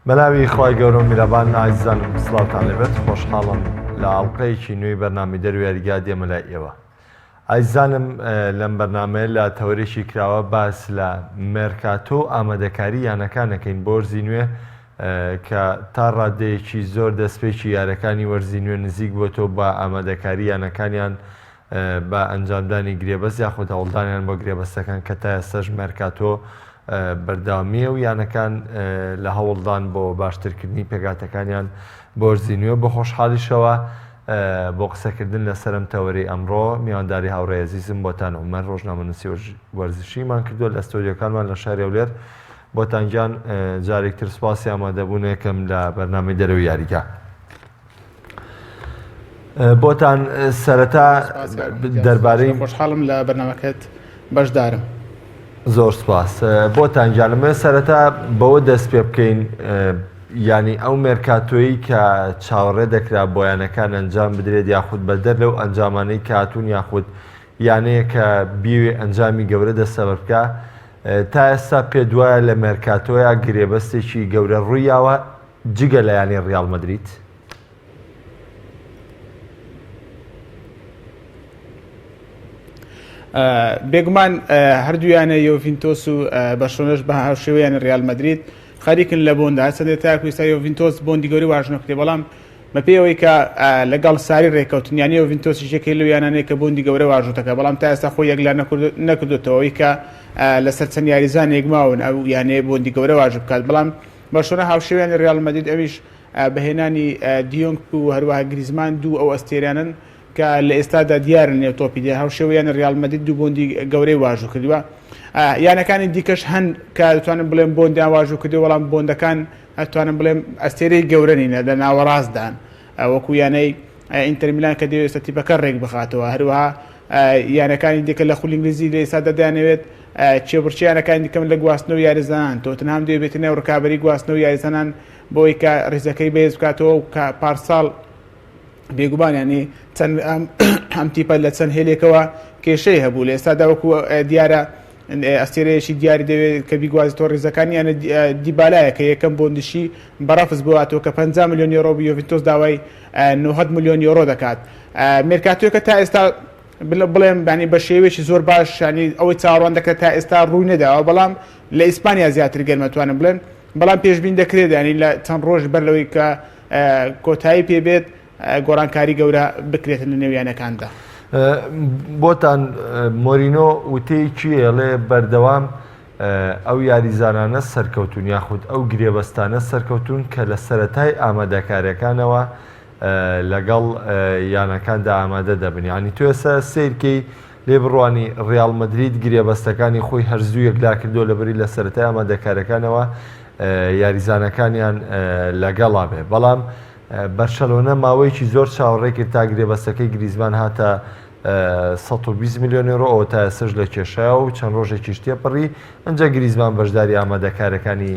بەناوی خوای گەورە و میرەبان ئازیزانم سڵاوتان لێبێت خۆشحاڵم لە ئەڵلقەیەکی نوێی بەرنامەی دەروی یاریگا دێمە لای ئێوە ئازیزانم لەم بەرنامەیە لە تەوەرێکی کراوە باس لە مێرکاتۆ و ئامادەکاری یانەکان ئەکەین بۆ وەرزی نوێ کە تا ڕادەیەکی زۆر دەستپێکی یارەکانی وەرزی نوێ نزیک بۆتەوە بە ئامادەکاری یانەکانیان بە ئەنجامدانی گرێبەست یاخود هەوڵدانیان بۆ گرێبەستەکان کە تا ئێستاش مێرکاتۆ بەردەوامییە و یانەکان لە هەوڵدان بۆ باشترکردنی پێکهاتەکانیان بۆ وەرزی نوێ بە خۆشحاڵیشەوە بۆ قسەکردن لەسەر ئەم تەوەرەی ئەمڕۆ میوانداری هاوڕێی ئەزیزم بۆتان عومەر ڕۆژنامەنووسی وەرزشیمان کردووە لە ستۆدیۆکانمان لە شاری هەولێر بۆتان گیان جارێکتر سوپاسی ئامادەبوونێکم لە بەرنامەی دەرەوەی یاریگا. بۆتان سەرەتا دەربارەی خۆشحاڵم لە بەرنامەکەت بەشدارم. زۆر سپاس بۆتان گیانم سەرەتا بەوە دەست پێ بکەین ینی ئەو مێرکاتۆیی کە چاوەڕێ دەکرا بۆیانەکان ئەنجام بدرێت یاخود بەدەر لەو ئەنجامانەی کاتون یاخود یانەیە کە بیوێ ئەنجامی گەورە دەستەبەر بکە تا ئێستا پێ دوایە لە مێرکاتۆیا گرێبەستێکی گەورە ڕوویاوە جگە لە یانەی ڕیاڵ مەدرید. بێگومان هەردوو یانە یۆڤینتۆس و بەرشلۆنەش بە هاوشێوەی یانە ریال مەدرید خەریکن لە بۆندا هەرچەندە تاکو ئێستا یۆڤینتۆس بۆندی گەورەی واژۆ نەکردێ بەڵام بەپێی ئەوەی کە لەگەڵ ساری رێککەوتن یانە یۆڤینتۆسیش یەکێک لەو یانانەیە کە بۆندی گەورە واژۆ دەکات بەڵام تا ئێستا خۆی یەکلا نەکردۆتەوە کە لەسەر چەند یاریزانێک ماون ئەو یانەیە بۆندی گەورە واژۆ بکات بەڵام بەرشلۆنە هاوشێوەی یانەی ریال مەدرید ئەویش بە هێنانی دیۆنگ و هەروەها گریزمان دوو ئەو ئەستێرانەن کە لە ئێستادا دیارن نێو تۆپی دێ هاوشێوەی یانە ریال مەدرید دوو بۆندی گەورەی واژوو کردووە یانەکانی دیکەش هەن کە دەتوانم بڵێم بۆندیان واژوو کردووە بەڵام بۆندەکان ئەتوانم بڵێم ئەستێرەی گەورە نینە لە ناوەڕاستدان وەکو یانەی ئینتەر میلان کە دەیەوێت ئێستا تیپەکە ڕێک بخاتەوە هەروەها یانەکانی دیکە لە خولی ئینگلیزی لە ئێستادا دەیانەوێت کێبڕکێ یانەکانی دیکەم لە گواستنەوە یاریزانان تۆتنهام دەیەوێت بێتە نێو ڕکابەری گواستنەوە یاریزانان بۆی کە ڕیزەکەی بەهێز بکاتەوە و کە پارساڵ بێگومان ینی چەند ئەم تیپە لە چەند هێلێکەوە کێشەی هەبوو لە ئێستادا وەکو دیارە ئەستێرەیەکی دیاری دەوێت کە بیگوازێتەوە ڕیزەکانی یانە دیبالایە کە یەکەم بۆندشی بەڕەفز بۆ هاتووە کە 50 ملیۆن یۆرۆ بوو یۆڤنتۆس داوای 90 ملیۆن یۆرۆ دەکات مێرکاتۆکە تا ئێستا بڵێم بانی بە شێوەیەکی زۆر باش ینی ئەوەی چاوەڕوان دەکرێت تا ئێستا ڕووی نەداوە بەڵام لە ئیسپانیا زیاتر گەرمە توانم بڵێم بەڵام پێشبین دەکرێت ینی لە چەند ڕۆژ بەر لەوەی کە کۆتایی پێبێت گۆڕانکاری گەورە بکرێتن لە نێو یانەکاندا. بۆتان مۆرینۆ وتەیەکی ئەڵێ بەردەوام ئەو یاریزانانە سەرکەوتون یاخود ئەو گرێبەستانە سەرکەوتون کە لە سەرەتای ئامادەکاریەکانەوە لەگەڵ یانەکاندا ئامادە دەبن یعنی تۆ ئێستا سیرکەی لێ بڕوانی ڕیاڵ مەدرید گرێبەستەکانی خۆی هەر زوو یەکلا کردووە لەبری لە سەرەتای ئامادەکارەکانەوە یاریزانەکانیان لەگەڵا بێ بەڵام بەرشەلۆنە ماوەیەکی زۆر چاوەڕێ کرد تا گرێبەستەکەی گریزمان هاتە 120 ملیۆن یۆرۆ، ئەوە تا ئێستەش لە کێشایە و چەند ڕۆژێکیش تێپەڕی، ئنجا گریزمان بەشداری ئامادەکارەکانی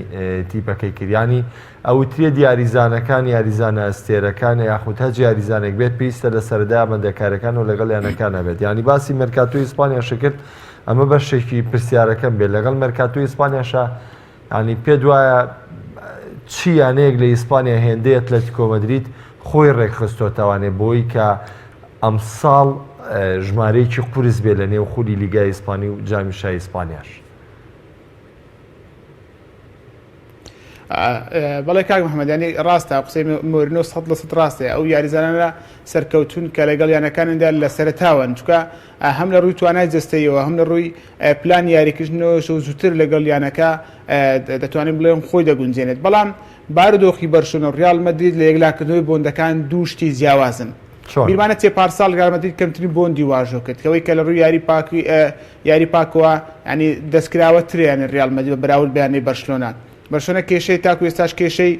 تیپەکەی کرد. یانی ئەوترێت یاریزانەکان، یاریزانە ئەستێرەکان یاخود هەچ یاریزانێک بێت پێویستە لە سەرەتای ئامادەکارەکانەوە لەگەڵ یانەکانا بێت. یانی باسی مێرکاتۆی ئیسپانیاشت کرد، ئەمە بەشێکی پرسیارەکەم بێت لەگەڵ مێرکاتۆی ئیسپانیاشا یانی پێت وایە چ یانەیەک لە ئیسپانیا هێندەی ئەتلەتیکۆ مەدرید خۆی ڕێکخستۆتەوانێ بۆی کە ئەمساڵ ژمارەیەکی قورس بێت لە نێو خولی لیگای ئیسپانی و جامی شای ئیسپانیاش؟ بەڵێ کاک محەممەد ینی ڕاستە قسەی مۆرینۆ 100% ڕاستە ئەو یاریزانانە سەرکەوتون کە لەگەڵ یانەکاندا لە سەرتاوەن چکە هەم لە ڕووی توانای جەستەیەوە هەم لە ڕووی پلانی یاریکردنەوەش و زووتر لەگەڵ یانەکە دەتوانین بڵێم خۆی دەگونجێنێت بەڵام بارودۆخی بەرشلۆنە و ڕیال مەدرید لە یەکلاکردنەوەی بۆندەکان دوو شتی جیاوازن بیرمانە چێ پارساڵ ریال مەدرید کەمترین بۆندی واژۆ کرد کەوەی کە لە ڕووی یاری پاکی یاری پاکەوە ینی دەستکراوە تریان ریال مەدرید بە بەراورد بەیانەی بەرشلۆنە بەرشلۆنە کێشەی تاکو ئێستاش کێشەی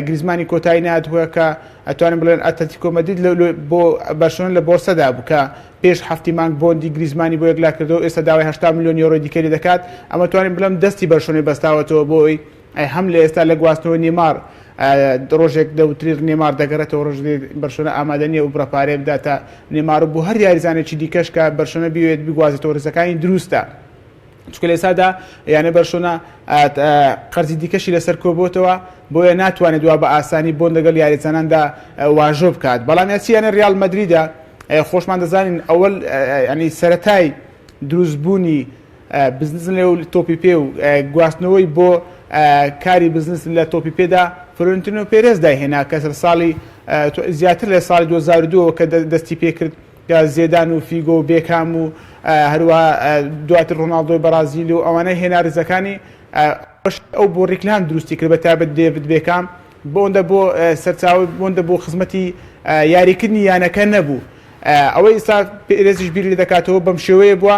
گریزمانی کۆتایی نهاتووە کە ئەتوانم بڵێن ئەتلەتیکۆ مەدرید بۆ بەرشلۆنە لە بۆرسەدا بوو کە پێش هەفتی مانگ بۆندی گریزمانی بۆ یەکلا کردەوە ئێستا داوای 80 ملیۆن یۆرۆی دیکە لێ دەکات ئەمە توانین بڵێم دەستی بەرشلۆنەی بەستاوەتەوە بۆ ئەوەی هەم لە ئێستا لە گواستنەوەی نێمار ڕۆژێک دەوترێت نێمار دەگەڕێتەوە ڕۆژێک بەرشلۆنە ئامادە نییە ئەو بڕە پارەیە بداتە نێمار و بۆ هەر یاریزانێکی دیکەش کە بەرشلۆنە بیەوێت بگوازێتەوە ڕیزەکانی دروستە. چونکە لە ئێستادا یانەی بەرشۆنە قەرزی دیکەشی لەسەر کۆبۆتەوە بۆیە ناتوانێت وا بە ئاسانی بۆن لەگەڵ یاریزاناندا واژۆ بکات بەڵام یاچی یانە ریال مەدریدە خۆشمان دەزانین ئەوەل ینی سەتای دروستبوونی بزنس لە تۆپی پێ و گواستنەوەی بۆ کاری بزنس لە تۆپی پێدا فلۆرنتینۆ پێرێز دایهێنا کە ساڵی زیاتر لە ساڵی 2002 کە دەستی پێکرد کە زێدان و فیگۆ و بێکهام و هەروەها دواتر ڕۆناڵدۆی بەڕازیلی و ئەوانەی هێنا ریزەکانی ئەوەش ئەو بۆ ریکلام دروستی کرد بە تایبەت دێڤد بێکام بۆندە بۆ سەرچاوەی بۆندە بۆ خزمەتی یاریکردنی یانەکە نەبوو ئەوەی ئێستا پێرێزیش بیر لێ دەکاتەوە بەم شێوەیە بووە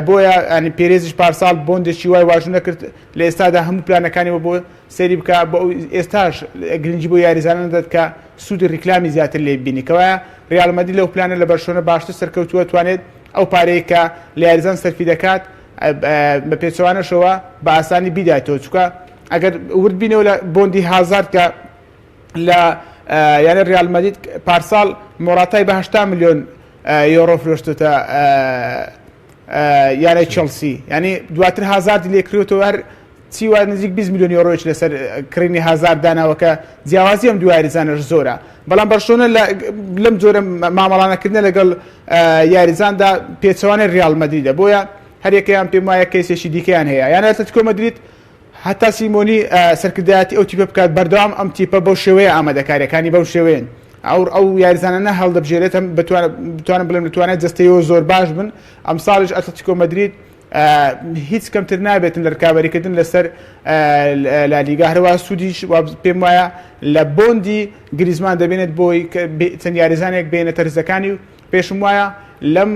بۆیە ینی پێرێزیش پارساڵ بۆندێکی وای واژوو نەکرد لە ئێستادا هەموو پلانەکانی بۆ سەیری بکە بۆ ئەو ئێستاش گرنگی بۆ یاریزانان دەدات کە سوودی ریکلامی زیاتر لێ ببینی کەوایە ریال مەدرید لەو پلانە لە بەرشۆنە باشتر سەرکەوتووە توانێت ئەو پارەیە کە لە یاریزان سەرفی دەکات بە پێچەوانەشەوە بە ئاسانی بیداتەوە چونکە ئەگەر ورد بینەوە لە بۆندی هازارد کە لە یانە ریال مەدرید پارساڵ مۆراتای بە 80 ملیۆن یۆرۆ فرۆشتوتە یانەی چێڵسی یعنی دواتر هازاردی لێکرێتەوە هەر چی وا نزیک 20 میلیۆن یۆرۆیش لەسەر کڕینی هازارد داناوە کە جیاوازی ئەم دوو یاریزانەش زۆرە بەڵام بەرشۆنە لەم جۆرە مامەڵانەکردنە لەگەڵ یاریزاندا پێچەوانەی ریال مەدریدە بۆیە هەریەکەیان پێم وایە کەیسێکی دیکەیان هەیە یان ئەتلەتیکۆ مەدرید هەتا سیمۆنی سەرکردایەتی ئەو تیپە بکات بەردەوام ئەم تیپە بەو شێوەیە ئامادەکاریەکانی بەو شێوەیەن ئەو ئەو یاریزانانە هەڵدەبژێرێت هەم بتوانم بڵێم لە توانای جەستەیەوە زۆر باش بن ئەمساڵیش ئەتلەتیکۆ مەدرید هیچ کەمتر نابێتن لە رکابەریکردن لەسەر لالیگا هەروە سوودیش پێم وایە لە بۆندی گریزمان دەبێنێت بۆی چەند یاریزانێک بێنێتە ریزەکانی و پێشم وایە لەم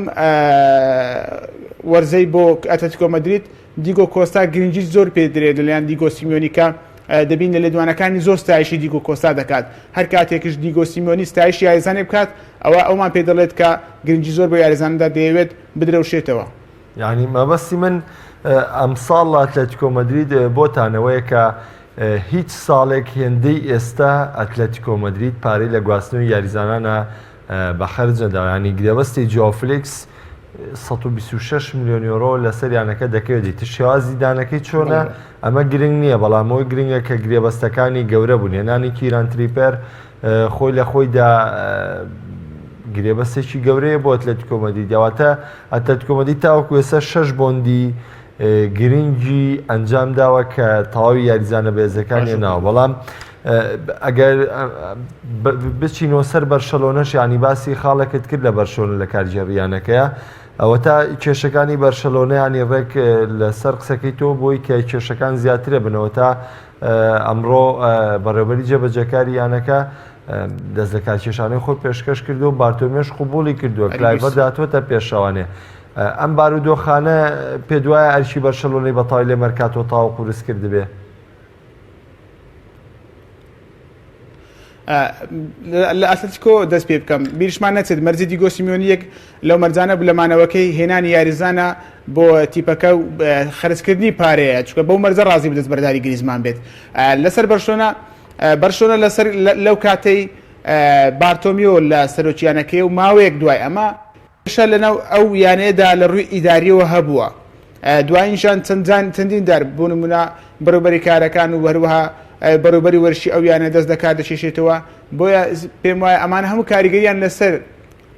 وەرزەی بۆ ئەتلەتیکۆ مەدرید دیگۆ کۆستا گرنگی زۆر پێ درێت لەلایەن دیگۆ سیمیۆنی کە دەبین لە لێدوانەکانی زۆر ستایشی دیگۆ کۆستا دەکات هەر کاتێکش دیگۆ سیمیۆنی ستایشی یاریزانێک بکات ئەوە ئەومان پێ دەڵێت کە گرنگی زۆر بۆ یاریزاندا دەیەوێت بدرەوشێتەوە. یانی مەبەستی من ئەمساڵ لە ئەتلەتیکۆ مەدرید بۆتانەوەیە کە هیچ ساڵێک هێندەی ئێستا ئەتلەتیکۆ مەدرید پارەی لە گواستنەوەی یاریزانانە بە خەرج نەداوە یانی گرێبەستی جواو فلیکس 126 میلیۆن یۆرۆ لەسەر یانەکە دەکەوێت دیتر شێوازی دانەکەی چۆنە ئەمە گرنگ نییە بەڵام ئەوەی گرنگە کە گرێبەستەکانی گەورە بوون هێنانی کیران تریپەر خۆی لە خۆیدا گرێبەستێکی گەورەیە بۆ ئەتلەتیکۆ مەدرید واتە ئەتلەتیکۆ مەدرید تاوەکو ئێستا شەش بۆندی گرنگی ئەنجام داوە کە تەواوی یاریزانە بەێزەکانی ناوە بەڵام ئەگەر بچینەوە سەر بەرشەلۆنەش ینی باسی خاڵێکت کرد لە بەرشۆن لە کارگێڕیانەکەیە ئەوە تا کێشەکانی بەرشەلۆنەیانی ڕێک لەسەر قسەکەی تۆ بۆی کە کێشەکان زیاترە بنەوە تا ئەمڕۆ بەڕێوبەری جێبەجێکاری یانەکە دەست لە کارکێشانەی خۆی پێشکەش کردو و بارتۆمێش قوبولی کردووە کلایڤەر داتوەتە پێشەوانێ ئەم بارودۆخانە پێدوایە ئەرکی بەرشەلۆنەی بەتای لێ مەرکاتۆ تاو قورس کردبێ. لە ئەتلەتیکۆ دەست پێ بکەم بیرشمان نەچێت مەرجی دیگۆ سیمیۆنی یەک لەو مەرجانە بوو لە مانەوەکەی هێنانی یاریزانە بۆ تیپەکە و خەرجکردنی پارەیە چونکە بەو مەرجە ڕازی بوو دەستبەرداری گریزمان بێت لەسەر بەرشلۆنە بەرشلۆنە لەسەر لەو کاتەی بارتۆمیۆ لە سەرۆکیانەکەی و ماوەیەک دوای ئەمە کێشە لەناو ئەو یانەیەدا لە ڕووی ئیدارییەوە هەبووە. دوایینشان چەندان چەندین جار بۆ نموونە بەڕێوبەری کارەکان و هەروەها بەڕێوبەری وەرزشی ئەو یانە دەست لەکار دەکێشێتەوە. بۆیە پێم وایە ئەمانە هەموو کاریگەریان لەسەر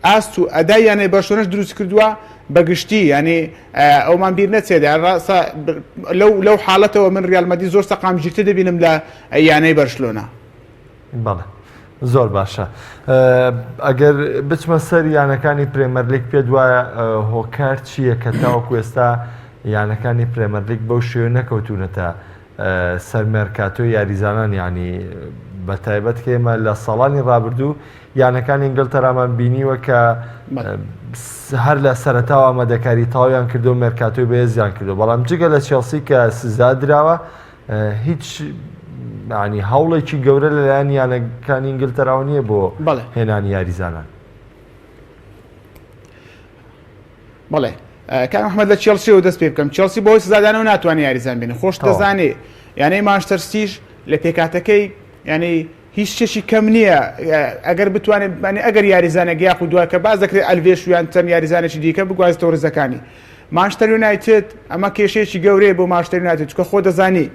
ئاست و ئەدای یانەی بەرشلۆنەش دروست کردووە بە گشتی یانی ئەومان بیر نەچێت ڕاستە لەو لەو حاڵەتەوە من ریال مەدرید زۆر سەقامگیرتر دەبینم لە یانەی بەرشلۆنە. بەڵێ زۆر باشە ئەگەر بچمە سەر یانەکانی پرێمەرلیگ پێت وایە هۆکار چییە کە تاوەکو ئێستا یانەکانی پرێمەرلیگ بەو شێوە نەکەوتونەتە سەر مێرکاتۆ یاریزانان ینی بە تایبەت کە ئێمە لە ساڵانی ڕابردوو یانەکانی ئینگلتەرامان بینیوە کە هەر لە سەرەتاوە ئامادەکاری تاویان کردو مێرکاتۆی بەهێزیان کردو بەڵام جگە لە چێڵسی کە سزا دراوە هیچ ینی هەوڵێکی گەورە لەلایەن یانەکانی ئینگلتەراوە نییە بۆ هێنانی یاریزانان. بەڵێ کاک محمد لە چێڵسیەوە دەست پێ بکەم چێڵسی بەهۆی سزادانەوە ناتوانێت یاریزان بێنێ خۆش دەزانێ یانەی مانچستەر سیتیش لە پێکاتەکەی یعنی هیچ شتێکی کەم نییە ئەگەر بتوانێت ئەگەر یاریزانێک یاخود دوای کە باز دەکرێت ئەلڤێش یان چەند یاریزانێکی دیکە بگوازێتەوە ریزەکانی. مانچستەر یونایتد ئەمە کێشەیەکی گەورەیە بۆ مانچستەر یونایتد چونکە خۆ دەزانی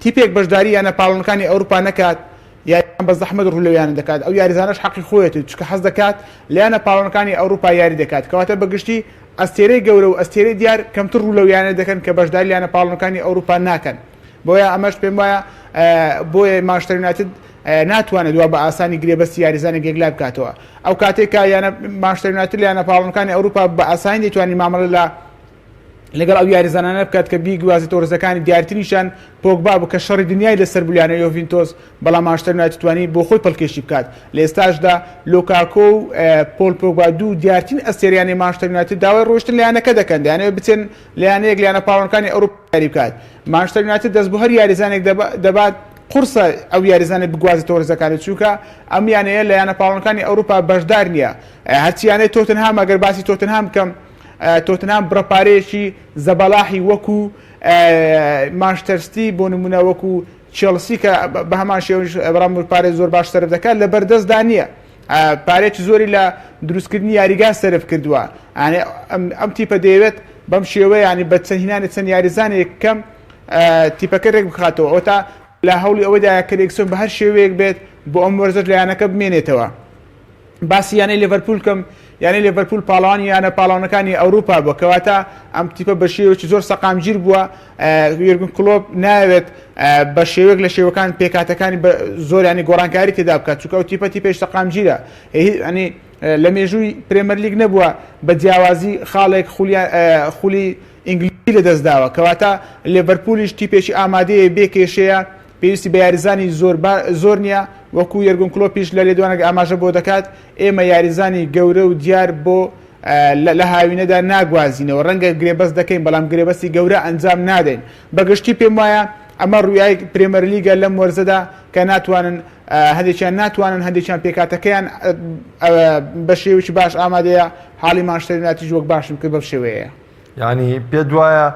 تیپێک بەشداری یانە پاڵەوانەکانی ئەوروپا نەکات یاریزان بە زەحمەت ڕوو لەو یانە دەکات ئەو یاریزانەش حەقی خۆیەتی چونکە حەز دەکات لە یانە پاڵەوانەکانی ئەوروپا یاری دەکات کەواتە بە گشتی ئەستێرەی گەورە و ئەستێرەی دیار کەمتر ڕوو لەو یانە دەکەن کە بەشداری لە یانە پاڵەوانەکانی ئەوروپا ناکەن بۆیە ئەمەش پێم وایە بۆیە مانچستەر یونایتد ناتوانێت وا بە ئاسانی گرێبەستی یاریزانێک یەکلا بکاتەوە ئەو کاتێک کە یانە مانچستەر یونایتد لە یانە پاڵەوانەکانی ئەوروپا بە ئاسانی دەیتوانی مامەڵە لە لەگەڵ ئەو یاریزانانە بکات کە بیگوازێتەوە ڕزەکانی دیارترینیشیان پۆگبا بوو کە شەڕی دنیای لەسەر بوو لە یانەی یۆڤینتۆس بەڵام مانچستەر یونایتد توانی بۆ خۆی پەلکێشی بکات لە ئێستاشدا لۆکاکۆ و پۆل پۆگبا دوو دیارترین ئەستێرەی یانەی مانچستەر یونایتد داوای ڕۆیشتن لە یانەکە دەکەن دەیانەوێت بچن لە یانەیەک لە یانە پاڵەوانەکانی ئەوروپا یاری بکات مانچستەر یونایتد دەست بۆ هەر یاریزانێک دەبات قورسە ئەو یاریزانە بگوازێتەوە ڕزەکانی چونکە ئەم یانەیە لە یانە پاڵەوانەکانی ئەوروپا بەشدار نییە هەرچی یانەی تۆتنهام ئەگەر باسی تۆتنهام بکەم تۆتنهام بڕە پارەیەکی زەبەلاحی وەکو مانچستەر ستی بۆ نمونە وەکو چێڵسی کە بە هەمان شێوەش بەڵام پارەی زۆر باش سەرف دەکات لە بەردەستدا نییە پارێکی زۆری لە دروستکردنی یاریگا سەرف کردووە ئەم تیپە دەیەوێت بەم شێوەیە ینی بە چەند هینانی چەند یاریزانێک کەم تیپەکە رێک بخاتەوە ئەوتا لە هەوڵی ئەوەدایە کە ئێریکسۆن بە هەر شێوەیەک بێت بۆ ئەم وەرزەش لە یانەکە بمێنێتەوە. باسی یانەی لێڤەرپوول کەم، یانەی لێڤەرپوول پاڵەوانی یانە پاڵەوانەکانی ئەوروپا بووە، کەواتە ئەم تیپە بە شێوەیەکی زۆر سەقامگیر بووە، یۆرگن کلۆپ نایەوێت بە شێوەیەک لە شێوەکان پێکهاتەکانی بە زۆر ینی گۆڕانکاری تێدا بکات، چونکە ئەو تیپە تیپێکی سەقامگیرە، ینی لە مێژووی پرێمەرلیگ نەبووە بە جیاوازی خاڵێک خولی ئینگلیزی لەدەستداوە، کەواتە لێڤەرپوولیش تیپێکی ئامادەیە بێ کێشەیە، پێویستی بە یاریزانی زۆر زۆر نییە، وەکو یەرگن کلۆپیش لە لێدوانێک ئاماژە بۆ دەکات، ئێمە یاریزانی گەورە و دیار بۆ لە هاوینەدا ناگوازینەوە، رەنگە گرێبەست دەکەین، بەڵام گرێبەستی گەورە ئەنجام نادەین. بە گشتی پێموایە ئەمە رویای پرێمەرلیگە لەم وەرزەدا کە ناتوانن هەندێکیان ناتوانن، هەندێکیان پێکهاتەکەیان بە شێوەیەکی باش ئامادەیە، حاڵی مانچستەر یونایتدیش وەک باشم کرد بەم شێوەیەیە. یانی پێت وایە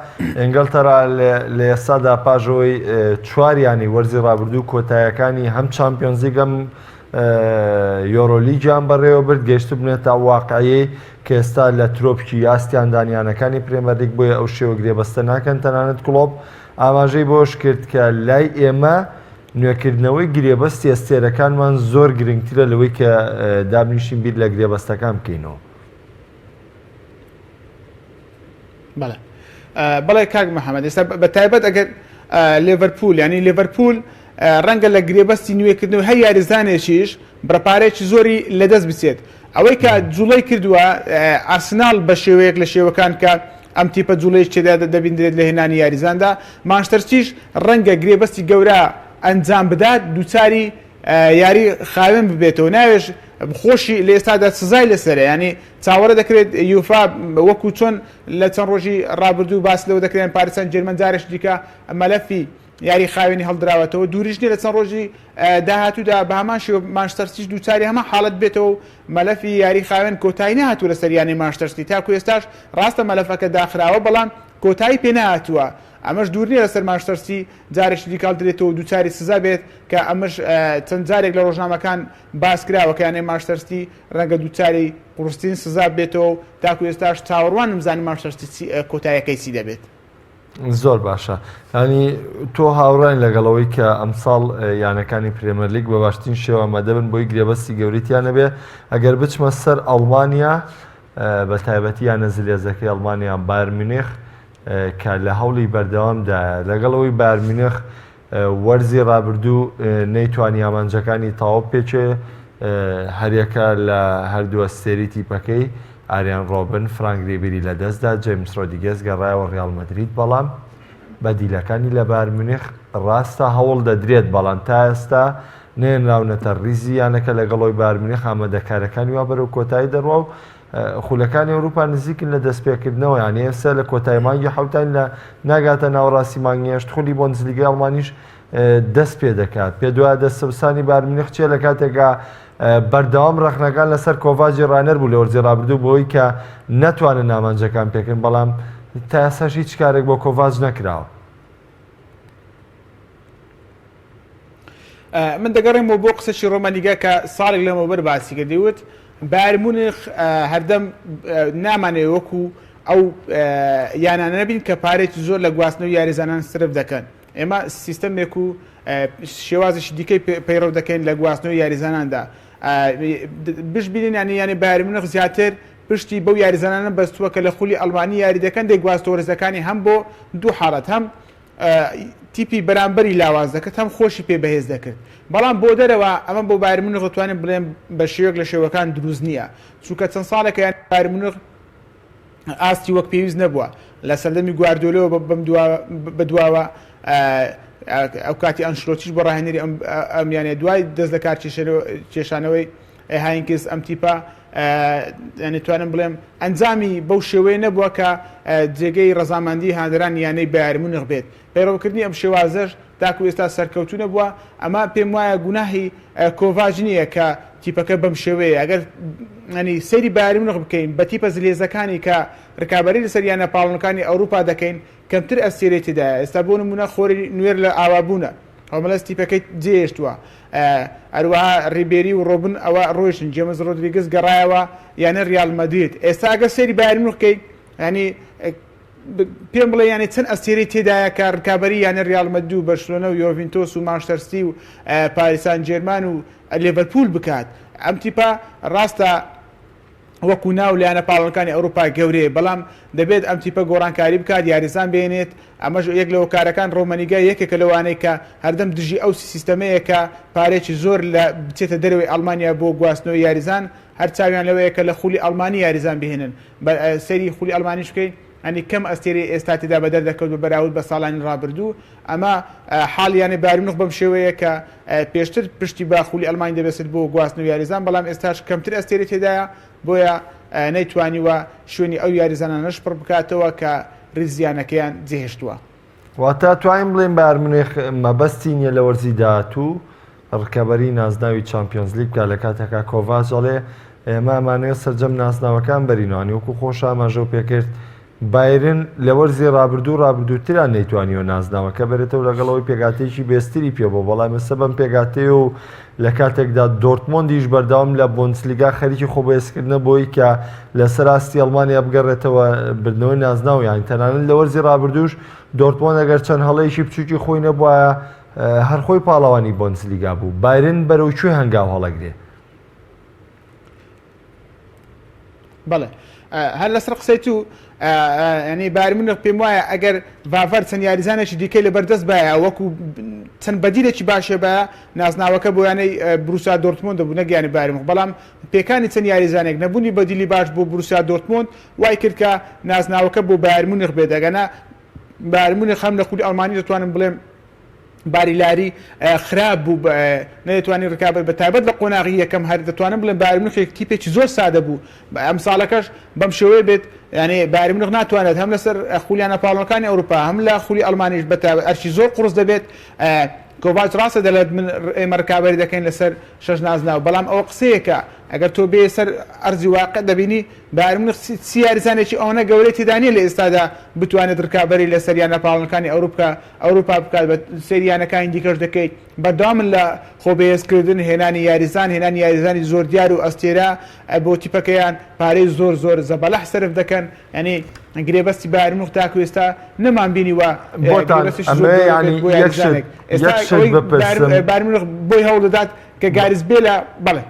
ئینگلتەرا لە ئێستادا پاش ئەوەی چوار یانەی وەرزی ڕابردوو کۆتایەکانی هەم چامپیۆنزلیگ هەم یۆرۆلیگیان بەڕێوە برد گەیشتبنێتە ئەو واقعیەی کە ئێستا لە ترۆپکی ئاستیاندان یانەکانی پرێمەرلیگ بۆیە ئەو شێوە گرێبەستە ناکەن تەنانەت کڵۆپ ئاماژەی بەوەش کرد کە لای ئێمە نوێکردنەوەی گرێبەستی ئەستێرەکانمان زۆر گرنگترە لەوەی کە دابنیشین بیر لە گرێبەستەکان بکەینەوە. بەڵێ بەڵێ کاک محەممەد ئێستا بە تایبەت ئەگەر لێڤەرپول ینی لێڤەرپول ڕەنگە لە گرێبەستی نوێکردنەوە هەر یاریزانێکیش بڕەپارێکی زۆری لەدەست بچێت ئەوەی کە جوڵەی کردووە ئارسناڵ بە شێوەیەک لە شێوەکان کە ئەم تیپە جوڵەیەکی تێدا دەبیندرێت لە هێنانی یاریزاندا مانچستەر سیتیش ڕەنگە گرێبەستی گەورە ئەنجام بدات دووچاری یاری خاوێن ببێتەوە ناوێش خۆشی لە ئێستادا سزای لەسەرە ینی چاوەڕێ دەکرێت یوفا وەکو چۆن لە چەند ڕۆژی ڕابردوو باس لەوە دەکرێن پاریس سان جێرمان جارێکی دیکە مەلەفی یاری خاوێنی هەڵدراوەتەوە دووریش نیە لە چەند ڕۆژی داهاتوودا بە هەمان شێوە مانچستەر سیتیش دووچاری هەمان حاڵەت بێتەوە و مەلەفی یاری خاوێن کۆتایی نەهاتووە لەسەر یانەی مانچستەر سیتی تاکو ئێستاش ڕاستە مەلەفەکە داخراوە بەڵام کۆتایی پێ نەهاتووە ئەمەش دوور نیە لەسەر مانچستەر سیتی جارێکی دیکە هەڵدرێتەوە و دووچاری سزا بێت کە ئەمەش چەند جارێک لە ڕۆژنامەکان باس کراوە کە یانەی مانچستەر سیتی ڕەنگە دووچاری قوڕسترین سزا ببێتەوە و تاکو ئێستاش چاوەڕوانم بزانین مانچستەر سیتی کۆتاییەکەی چی دەبێت. زۆر باشە ینی تۆ هاوڕاین لەگەڵ ئەوەی کە ئەمساڵ یانەکانی پرێمەرلیگ بە باشترین شێوە ئامادە بن بۆی گرێبەستی گەورەی نەبێ ئەگەر بچمە سەر ئەڵمانیا بە تایبەتی یانە زلێزەکەی ئەڵمانیا بایرن میونخ کە لە هەوڵی بەردەوامدایە لەگەڵ ئەوەی بایرن میونخ وەرزی رابردوو نەیتوانی ئامانجەکانی تەواو بپێکێ، هەریەکە لە هەردوو ئەستێرەی تیپەکەی، ئاریان رۆبن، فرانک ریبیری لەدەستدا، جەیمس رۆدریگێز گەڕایەوە ریال مەدرید، بەڵام بەدیلەکانی لە بایرن میونخ راستە هەوڵ دەدرێت، بەڵام تا ئێستا نەهێنراونەتە ریزی یانەکە، لەگەڵ ئەوەی بایرن میونخ ئامادەکارییەکانی وا بەرەو کۆتایی دەڕوا و خولەکانی ئەوروپا نزیکن لە دەستپێکردنەوە، یانی ئێستا لە کۆتایی مانگی حەوتاین لە ناگاتە ناوەڕاستی مانگی هەشت خولی بۆندسلیگای ئەڵمانیش دەست پێ دەکات. پێت وایە دەستەوسانی بایرن میونخ چییە لە کاتێکا بەردەوام ڕەخنەکان لەسەر کۆڤاجی ڕانەر بوو لە وەرزی ڕابردوو بەوەی کە نەتوانن ئامانجەکان پێکن بەڵام تا ئێستاش هیچ کارێک بۆ کۆڤاج نەکراوە. من دەگەڕێمەوە بۆ قسەی ڕۆمەنیگە کە ساڵێک لەمەوبەر باسی کردی وت بایرن مونیخ هەردەم نامانەوێ وەکو ئەو یانانە نەبین کە پارێکی زۆر لە گواستنەوەی یاریزانان سرف دەکەن. ئێمە سیستەمێک و شێوازێکی دیکەی پەیڕەو دەکەین لە گواستنەوەی یاریزاناندا. بشبینین یانی یانەی بایرن میونخ زیاتر پشتی بەو یاریزانانە بەستووە کە لە خولی ئەڵمانی یاری دەکەن، دەیگواستەوە ریزەکانی هەم بۆ دوو حاڵەت هەم تیپی بەرامبەری لاواز دەکرد هەم خۆشی پێ بەهێز دەکرد. بەڵام بۆ دەرەوە ئەمە بۆ بایرن میونخ دەتوانین بڵێن بە شێوەیەک لە شێوەکان دروست نییە، چونکە چەند ساڵێکە یانەی بایرن میونخ ئاستی وەک پێویست نەبووە لە سەردەمی گواردیۆلەوە بەم بەدواوە ئەو کاتی ئەنشلۆتیش بۆ ڕاهێنەری ئەم یانەیە دوای دەست لە کار کێشانەوەی هاینکس ئەم تیپە یعنی توانم بڵێم ئەنجامی بەو شێوەیە نەبووە کە جێگەی ڕەزامەندی هاندەرانی یانەی بایرن مونخ بێت. پەیڕەوکردنی ئەم شێوازەش تاکو ئێستا سەرکەوتوو نەبووە، ئەمە پێم وایە گوناهی کۆڤاچ نییە کە تیپەکە بەم شێوەیە، ئەگەر ینی سەیری بایرن میونخ بکەین بە تیپە زلهێزەکانی کە رکابەری لەسەر یانە پاڵەوانەکانی ئەوروپا دەکەین کەمتر ئەستێرەی تێدایە، ئێستا بۆ نموونە خۆری نوێر لە ئاوابوونە هۆمەلەس تیپەکەی جێهێشتووە، هەروەها ریبێری و رۆبن ئەوە رۆیشتن، جێمس رۆدریگز گەڕایەوە یانەی ریال مەدرید، ئێستا ئەگەر سەیری بایرن میونخ بکەین ینی پێم بڵێ یانێ چەند ئەستێرەی تێدایە کە رکابەری یانە ریال مەدرید و بەرشلۆنە و یۆڤینتۆس و مانچستەر سیتی و پاریس سان جێرمان و لێڤەرپوول بکات؟ ئەم تیپە راستە وەکو ناو لە یانە پاڵەوانەکانی ئەوروپا گەورەیە، بەڵام دەبێت ئەم تیپە گۆڕانکاری بکات، یاریزان بێنێت، ئەمەش یەک لە هۆکارەکان رۆمەنیگا یەکێکە لەوانەی کە هەردەم دژی ئەو سیستەمەیە کە پارەیەکی زۆر لە بچێتە دەرەوەی ئەڵمانیا بۆ گواستنەوەی یاریزان، هەر چاویان لەوەیە کە لە خولی ئەڵمانی یاریزان بهێنن. سەیری خولی ئەڵمانیش بکەین هەنی کەم ئەستێرەی ئێستا تێدا بەدەر دەکەوت بە بەراورد بە ساڵانی ڕابردوو ئەمە حاڵی یانەی بایرن میونخ بەم شێوەیە کە پێشتر پشتی بە خولی ئەڵمانی دەبەست بۆ گواستنەوەی یاریزان بەڵام ئێستاش کەمتر ئەستێرەی تێدایە بۆیە نەیتوانیوە شوێنی ئەو یاریزانانەش پڕ بکاتەوە کە ریزیانەکەیان جێهێشتووە. واتە توانین بڵێین بایرن میونخ مەبەستی نییە لە وەرزی داهاتوو ڕکەبەری نازناوی چامپیۆنزلیگ بکات لە کاتێکا کۆڤاچ ئەڵێ ئێمە ئەمانەوێت سەرجەم نازناوەکان بەرینەوە یانی وەکو خۆش ئاماژەو پێکرد بایرن لە وەرزی ڕابردوو ڕابردووتران نەیتوانیوە نازناوەکە بەرێتەوە لەگەڵ ئەوەی پێکهاتەیەکی بێستری پێ بوو بەڵام ئێستا بەم پێکهاتەیە و لە کاتێکدا دۆرتمۆندیش بەردەوام لە بۆندسلیگا خەریکی خۆبەهێزکردنە بۆی کە لەسەر ئاستی ئەڵمانیا بگەڕێتەوە بردنەوەی نازناو یان تەنانەت لە وەرزی ڕابردووش دۆرتمۆند ئەگەر چەند هەڵەیەکی بچووکی خۆی نەبوایە هەر خۆی پاڵەوانی بۆندسلیگا بوو. بایرن بەرەو کوێ هەنگاو هەڵەگرێ؟ بەڵێ هەر لەسەر قسەی تو ینی بایرن میونخ پێم وایە ئەگەر ڤاڤەر چەند یاریزانێکی دیکەی لەبەردەست باە وەکو چەند بەدیلێکی باشێ بە نازناوەکە بۆ یانەی بروسیا دۆرتمۆند دەبوو نەک یانەی بایرن میونخ بەڵام پێکانی چەند یاریزانێک نەبوونی بەدیلی باش بۆ بروسیا دۆرتمۆند وای کرد کە نازناوەکە بۆ بایرن میونخ بێت ئەگەنا بایرن میونخ هەم لە خولی ئەڵمانی دەتوانم بڵێم باری لاری خراپ بوو نەیتوانی ڕکابەر بە تایبەت لە قۆناغی یەکەم هەر دەتوانم بڵێم بایرن میونخێک تیپێکی زۆر سادە بوو ئەم ساڵەکەش بەم شێوەیە بێت یعنی بایرن میونخ ناتوانێت هەم لەسەر خولیانە پاڵەوانەکانی ئەوروپا هەم لە خولی ئەڵمانیش بە تایبەت ئەرکی زۆر قوڕس دەبێت کۆڤاچ ڕاستە دەڵێت من ئێمە ڕکابەری دەکەین لەسەر شەش نازناو بەڵام ئەوە قسەیەکە ئەگەر تۆ بێ سەر ئەرزی واقع دەبینی بایرن میونخ چ یاریزانێکی ئەوەنە گەورەی تێدا نییە لە ئێستادا بتوانێت ڕکابەری لەسەر یانە پاڵەوانەکانی ئەوروپا ئەوروپا بکات بە سەیری یانەکانی دیکەش دەکەیت بەردەوامن لە خۆ بەهێزکردن هێنانی یاریزان هێنانی یاریزانی زۆر دیار و ئەستێرە بۆ تیپەکەیان پارەی زۆر زۆر زەبەلاح سەرف دەکەن یانی گرێبەستی بایرن میونخ تاکو ئێستا نەمان بینیوە بۆتان گرێبەستێکی زۆر ئەمەوێ گەورە بێت یانی بۆ یەک شت یاریزانێک ئێستا یەک شت ئەوەی بپرسم بایرن میونخ بۆی هەوڵدەدات کە گاریس بێلە بەڵێ.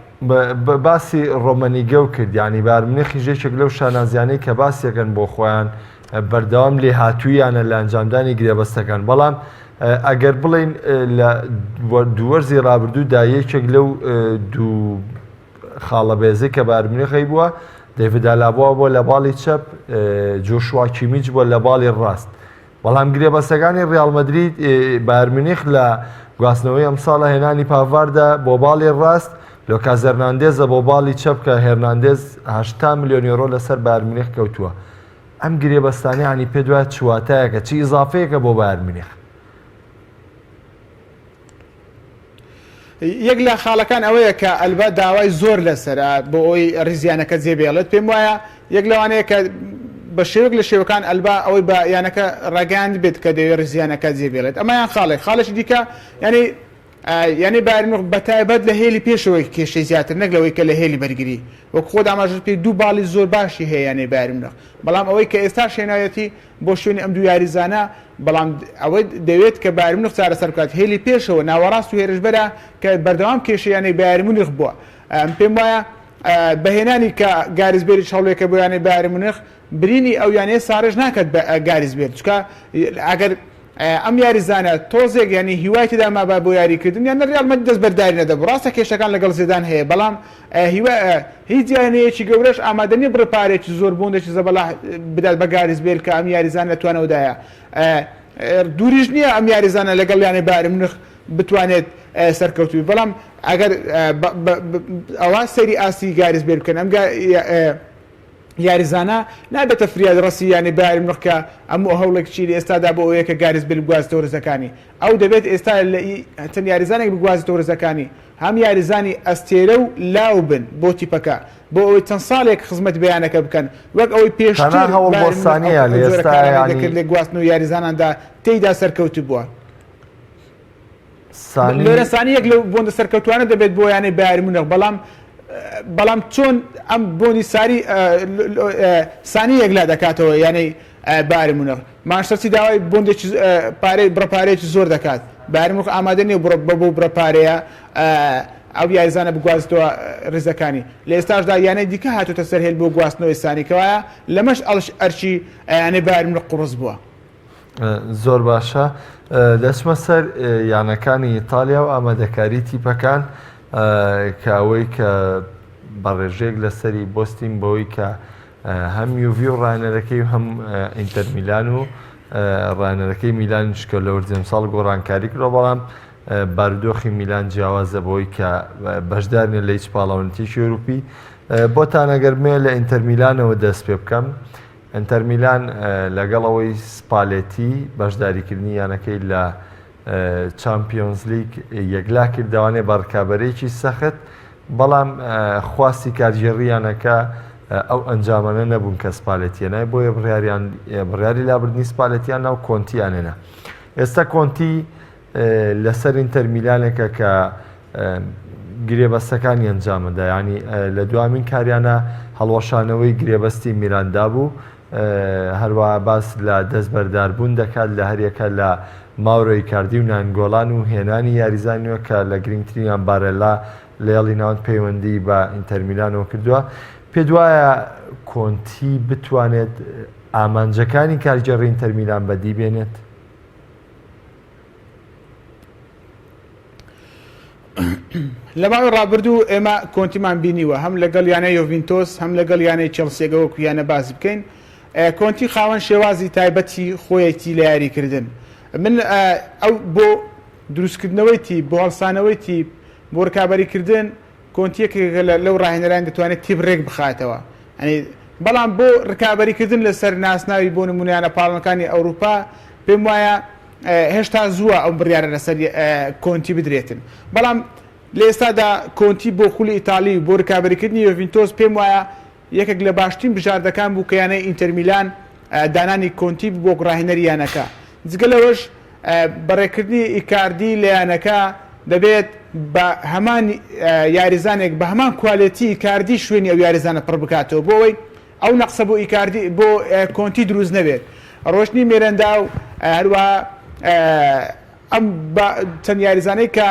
باسی ڕۆمەنیگەو کرد یانی بایرن میونخیش یەکێک لەو شانازیانەی کە باسیەکەن بۆ خۆیان بەردەوام لێهاتوویانە لە ئەنجامدانی گرێبەستەکان بەڵام ئەگەر بڵێین لە دوو وەرزی ڕابردوودا یەکێک لەو دوو خاڵە بەێزەی کە بایرن میونخ هەیبووە دەیڤد ئالابا بووە لە باڵی چەپ جۆشوا کیمیچ بووە لە باڵی ڕاست بەڵام گرێبەستەکانی ڕیاڵ مەدرید بایرن میونخ لە گواستنەوەی ئەمساڵە هێنانی پاڤاردە بۆ باڵی ڕاست، لۆکاس هێرناندێزە بۆ باڵی چەپ کە هێرناندێز 80 ملیۆن یۆرۆ لەسەر بایرن میونخ کەوتووە. ئەم گرێبەستانە یانی پێت وایە چ واتایەکە، چ ئیزافەیەکە بۆ بایرن میونخ؟ یەک لە خاڵەکان ئەوەیە کە ئەلبا داوای زۆر لەسەرە بۆ ئەوەی ریزیانەکە جێبێڵێت، پێم وایە یەک لەوانەیە کە بە شێوەیەک لە شێوەکان ئەلبا ئەوەی بە یانەکە ڕاگەیاند بێت کە دەیەوێت ریزیانەکە جێبێڵێت، ئەمەیان خاڵێک، خاڵێکی دیکە یانی. یانەی بایرن میونخ بەتایبەت لە هێلی پێشەوەی کێشەی زیاتر نەک لەوەی کە لە هێلی بەرگری وەک خۆت ئاماژەت پێ دوو باڵی زۆر باشی هەیە یانەی بایرن میونخ بەڵام ئەوەی کە ئێستا شێناویەتی بۆ شوێنی ئەم دوو یاریزانە بەڵام ئەوەی دەوێت کە بایرن میونخ چارەسەر بکات هێلی پێشەوە ناوەڕاست و هێرشبەرە کە بەردەوام کێشەی یانەی بایرن میونخ بووە پێم وایە بەهێنانی کە گاریس بێریش هەوڵێکە بۆ یانەی بایرن میونخ برینی ئەو یانەیە ساڕێژ ناکات بە گاریس بێل چونکە ئەگەر ئەم یاریزانە تۆزێک یانی هیوای تێدا مابا بۆ یاریکردن یان ریال مەدرید دەستبەرداری نەدەبوو ڕاستە کێشەکان لەگەڵ زێدان هەیە بەڵام هیوا هیچ یانەیەکی گەورەش ئامادە نییە بڕە پارێکی زۆر بۆندێکی زەبەلاح بدات بە گاریس بێل کە ئەم یاریزانە لە توانەوەدایە دووریش نییە ئەم یاریزانە لەگەڵ یانەی بایرن مونخ بتوانێت سەرکەوتوبی بەڵام ئەگەر ئەوە سەیری ئاستی گاریس بێل بکەن ئەم یاریزانە نابێتە فریاد ڕەسی یانەی بایرن میونخ کە هەموو هەوڵێک چی لە ئێستادا بۆ ئەوەیە کە گاریس بێل بگوازێتەوە رزەکانی. ئەو دەبێت ئێستا لە چەند یاریزانێک بگوازێتەوە رزەکانی، هەم یاریزانی ئەستێرە و لاو بن بۆ تیپەکە، بۆ ئەوەی چەند ساڵێک خزمەت بە یانەکە بکەن، وەک ئەوەی تەنها پێشتر هەوڵ بۆ بایرن میونخ ئەو سانییە لە جۆرە ئێستا کارانەی یانی. دەکرد لە گواستنەوەی یاریزاناندا تێیدا سەرکەوتوو بووە. سانی. لۆرێن سانی یەک لەو بۆندە سەرکەوتوانە دەبێت بۆ یانەی بایرن مونخ، بەڵام بەڵام چۆن ئەم بۆنی ساری سانی یەکلا دەکاتەوە یانەی بایرن مونخ؟ مانچستەر سیتی داوای بۆندێکی پارەی بڕە پارەیەکی زۆر دەکات، بایرن مونخ ئامادە نییە بڕە بەو بڕە پارەیە ئەو یاریزانە بگوازێتەوە ریزەکانی. لە ئێستاشدا یانەی دیکە هاتووەتە سەر هێل بۆ گواستنەوەی سانی، کەوایە لەمەش ئەرکی یانەی بایرن مونخ قوڕس بووە. زۆر باشە دەچمە سەر یانەکانی ئیتالیا و ئامادەکاری تیپەکان کە ئەوەی کە بە ڕێژەیەک لەسەری بۆستین بەوەی کە هەم یوڤی و ڕانەرەکەی و هەم ئینتەر میلان و ڕانەرەکەی میلانیش کە لە وەرزی ئەمساڵ گۆڕانکاری کردوە بەڵام بارودۆخی میلان جیاوازە بەوەی کە بەشدار نیە لە هیچ پاڵەوانێتیەکی ئەوروپی بۆتان ئەگەر بمەوێت لە ئینتەر میلانەوە دەست پێ بکەم ئینتەر میلان لەگەڵ ئەوەی سپالێتی بەشداریکردنی یانەکەی لە چامپیۆنزلیگ یەکلا کردەوانێ بە ڕکابەرێکی سەخت، بەڵام خواستی کارگێڕی یانەکە ئەو ئەنجامانە نەبوون کە سپالێتی هێنای، بۆیە بڕیاریان بڕیاری لابردنی سپالێتیان نا و کۆنتیان هێنا. ئێستا کۆنتی لەسەر ئینتەر میلانێکە کە گرێبەستەکانی ئەنجامەدا ینی لە دوامین کاریانە هەڵوەشانەوەی گرێبەستی میراندا بوو هەروە باس لە دەستبەرداربوون دەکات لە هەریەکە لە ماورۆ ئیکاردی و نانگۆلان و هێنانی یاریزان نوێ کە لە گرنگترینیان بارێلا لە هێڵی ناوەند پەیوەندی بە ئینتەرمیلانەوە کردووە پێت وایە کۆنتی بتوانێت ئامانجەکانی کارگێڕی ئینتەرمیلان بەدی بێنێت؟ لە ماوەی ڕابردوو ئێمە کۆنتیمان بینیوە هەم لەگەڵ یانەی یۆڤینتۆس هەم لەگەڵ یانەی چێڵسی ئەگەر وەکو یانە باس بکەین کۆنتی خاوەن شێوازی تایبەتی خۆیەتی لە یاریکردن من ئەو بۆ دروستکردنەوەی تیپ بۆ هەڵسانەوەی تیپ بۆ ڕکابەریکردن کۆنتی یەکێکە لەو ڕاهێنەران دەتوانێت تیپ ڕێک بخاتەوە ئەنی بەڵام بۆ ڕکابەریکردن لەسەر ناسناوی بۆ نمونیانە پاڵنەکانی ئەوروپا پێم وایە هێشتا زووە ئەو بڕیارە لەسەر کۆنتی بدرێتن بەڵام لە ئێستادا کۆنتی بۆ خولی ئیتالی و بۆ رکابەریکردنی یۆڤینتۆس پێم وایە یەکێک لە باشترین بژاردەکان بوو کە یانەی ئینتەرمیلان دانانی کۆنتی بوو وەک راهێنەری یانەکە جگە لەوەش بەڕێکردنی ئیکاردی لە یانەکە دەبێت بە هەمان یاریزانێک بە هەمان کوالێتی ئیکاردی شوێنی ئەو یاریزانە پڕ بکاتەوە بۆ ئەوەی ئەو نەقسە بۆ ئیکاردی بۆ کۆنتی دروست نەبێت ڕۆشتنی مێرەندا و هەروەها ئەم چەند یاریزانەی کە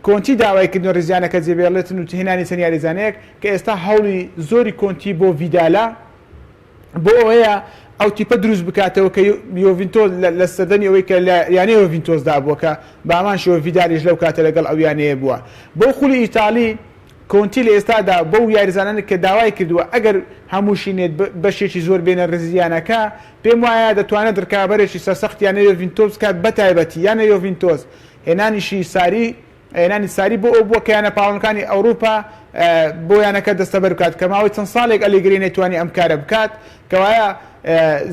کۆنتی داوای کردن ریزیانەکە جێبێڵێتن و هێنانی چەند یاریزانەیەک کە ئێستا هەوڵی زۆری کۆنتی بۆ ڤیدالە بۆ ئەوەیە ئەو تیپە دروست بکاتەوە کە یۆڤینتۆس لە سەردەمی ئەوەی کە لە یانەی یۆڤینتۆسدا بووە کە بامان شێوە ڤیدالیش لەو کاتە لەگەڵ ئەو یانەیە بووە بۆ خولی ئیتالی کۆنتی لە ئێستادا بەو یاریزانانە کە داوای کردووە ئەگەر هەمووشی نێت بەشێکی زۆر بێنە ریزی یانەکە، پێم وایە دەتوانێت رکابەرێکی سەرسەخت یانەی یۆڤینتۆس بکات بەتایبەتی یانەی یۆڤینتۆس هێنانیشی ساری هێنانی ساری بۆ ئەو بووە کە یانە پاڵەوانەکانی ئەوروپا بۆ یانەکە دەستەبەر بکات کە ماوەی چەند ساڵێک ئەلیگری نەیتوانی ئەم کارە بکات کەوایە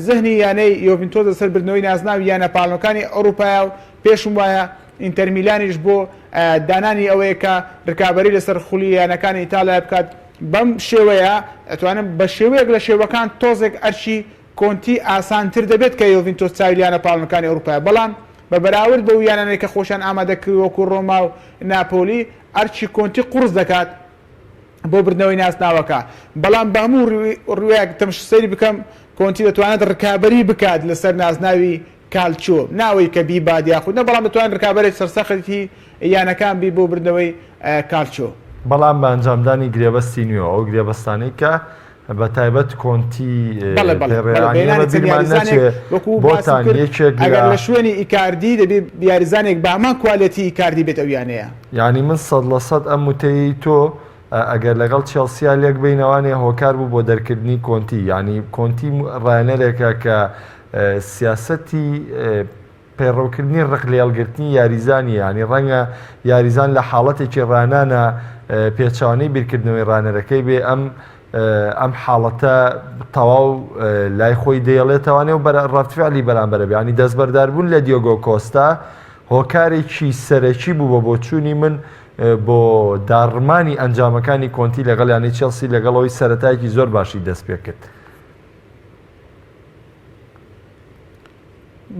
زهنی یانەی یۆڤینتۆس لەسەر بردنەوەی نازناوی یانە پاڵەوانەکانی ئەوروپایە و پێشم وایە ئینتەرمیلانیش بۆ دانانی ئەوەیە کە رکابەری لەسەر خولی یانەکانی ئیتاڵیا بکات، بەم شێوەیە ئەتوانم بە شێوەیەک لە شێوەکان تۆزێک ئەرکی کۆنتی ئاسانتر دەبێت کە یۆڤینتۆس چاوی لە یانە پاڵەوانەکانی ئەوروپایە، بەڵام. بە بەراورد بەو یانانەی کە خۆشیان ئامادە کردووە وەکو ڕۆما و ناپۆلی ئەرکی کۆنتی قوڕس دەکات بۆ بردنەوەی ناسناوەکە، بەڵام بە هەموو ڕوویەک تەمش سەیری بکەم کۆنتی دەتوانێت ڕکابەری بکات لەسەر نازناوی کالچۆ، ناوەی کە بیبات یاخود نا، بەڵام دەتوانێت ڕکابەرێکی سەرسەختی یانەکان بی بۆ بردنەوەی کالچۆ. بەڵام بە ئەنجامدانی گرێبەستی نوێ و ئەو گرێبەستانەی کە بە تایبەت کۆنتی بەڵێ بەڵێ بەڵێ پەیڕەوانی بەهێنانی ئێمە چەند بیرمان یاریزانێک نەچێ وەکو باسم بۆتان کرد یەکێک ئەگەر لە لە شوێنی ئیکاردی دەبێ یاریزانێک بە هەمان کوالێتی ئیکاردی بێت ئەو یانەیە. یانی من 100% ئەم وتەیەی تۆ ئەگەر لەگەڵ چێڵسیا لێک بەینەوانێ هۆکار بوو بۆ دەرکردنی کۆنتی یانی کۆنتی ڕایەنەرێکە کە سیاسەتی پەیڕەوکردنی ڕق لێڵگرتنی یاریزانی یانی ڕەنگە یاریزان لە حاڵەتێکی ڕانانە پێچەوانەی بیرکردنەوەی ڕانەرەکەی بێ ئەم ئەم حاڵەتە تەواو لای خۆی دەیڵێتەوانێ و ڕەتفعلی بەرامبەرە بیانی دەستبەرداربوون لە دیۆگۆ کۆستا هۆکارێکی سەرەکی بوو بە بۆچوونی من بۆ داڕمانی ئەنجامەکانی کۆنتی لەگەڵ یانەی چێڵسی لەگەڵ ئەوەی سەرەتایەکی زۆر باشی دەست پێکرد.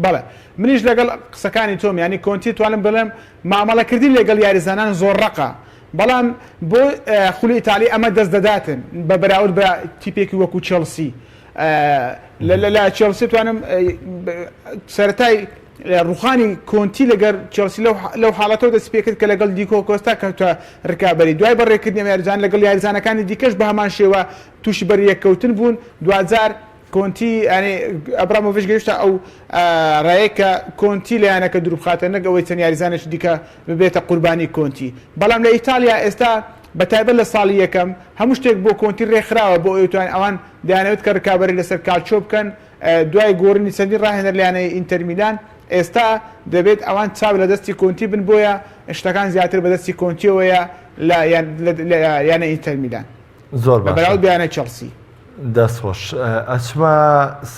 بەڵێ منیش لەگەڵ قسەکانی تۆم یانی کۆنتی توانم بڵێم مامەڵەکردنی لەگەڵ یاریزانان زۆر ڕەقە بەڵام بۆ خولی ئیتالی ئەمە دەست دەداتن بە بەراورد بە تیپێکی وەکو چێڵسی لە چێڵسی توانم سەرەتای ڕوخانی کۆنتی لەگەر چێڵسی لەو حاڵەتەوە دەست پێکرد کە لەگەڵ دیکۆ کۆستا کەوتە رکابەری دوای بەڕێکردنی ئەم یاریزان لەگەڵ یاریزانەکانی دیکەش بە هەمان شێوە تووشی بەریەککەوتن بوون دواجار کۆنتی یانی ئەبرامۆڤیچ گەیشتە ئەو ڕایەی کە کۆنتی لە یانەکە دووربخاتە نەک ئەوەی چەند یاریزانێکی دیکە ببێتە قوربانی کۆنتی بەڵام لە ئیتاڵیا ئێستا بە تایبەت لە ساڵی یەکەم هەموو شتێک بۆ کۆنتی رێکخراوە بۆ ئەوەی توان ئەوان دەیانەوێت کە رکابەری لەسەر کالچۆ بکەن دوای گۆڕینی چەندین راهێنەر لە یانەی ئینتەر میلان ئێستا دەبێت ئەوان چاو لە دەستی کۆنتی بن بۆیە شتەکان زیاتر بە دەستی کۆنتیەوەیە لە یانەی ئینتەر میلان. زۆر بە باشە. بەراورد بە یانەی چێڵسی. دەست خۆش. ئەچمە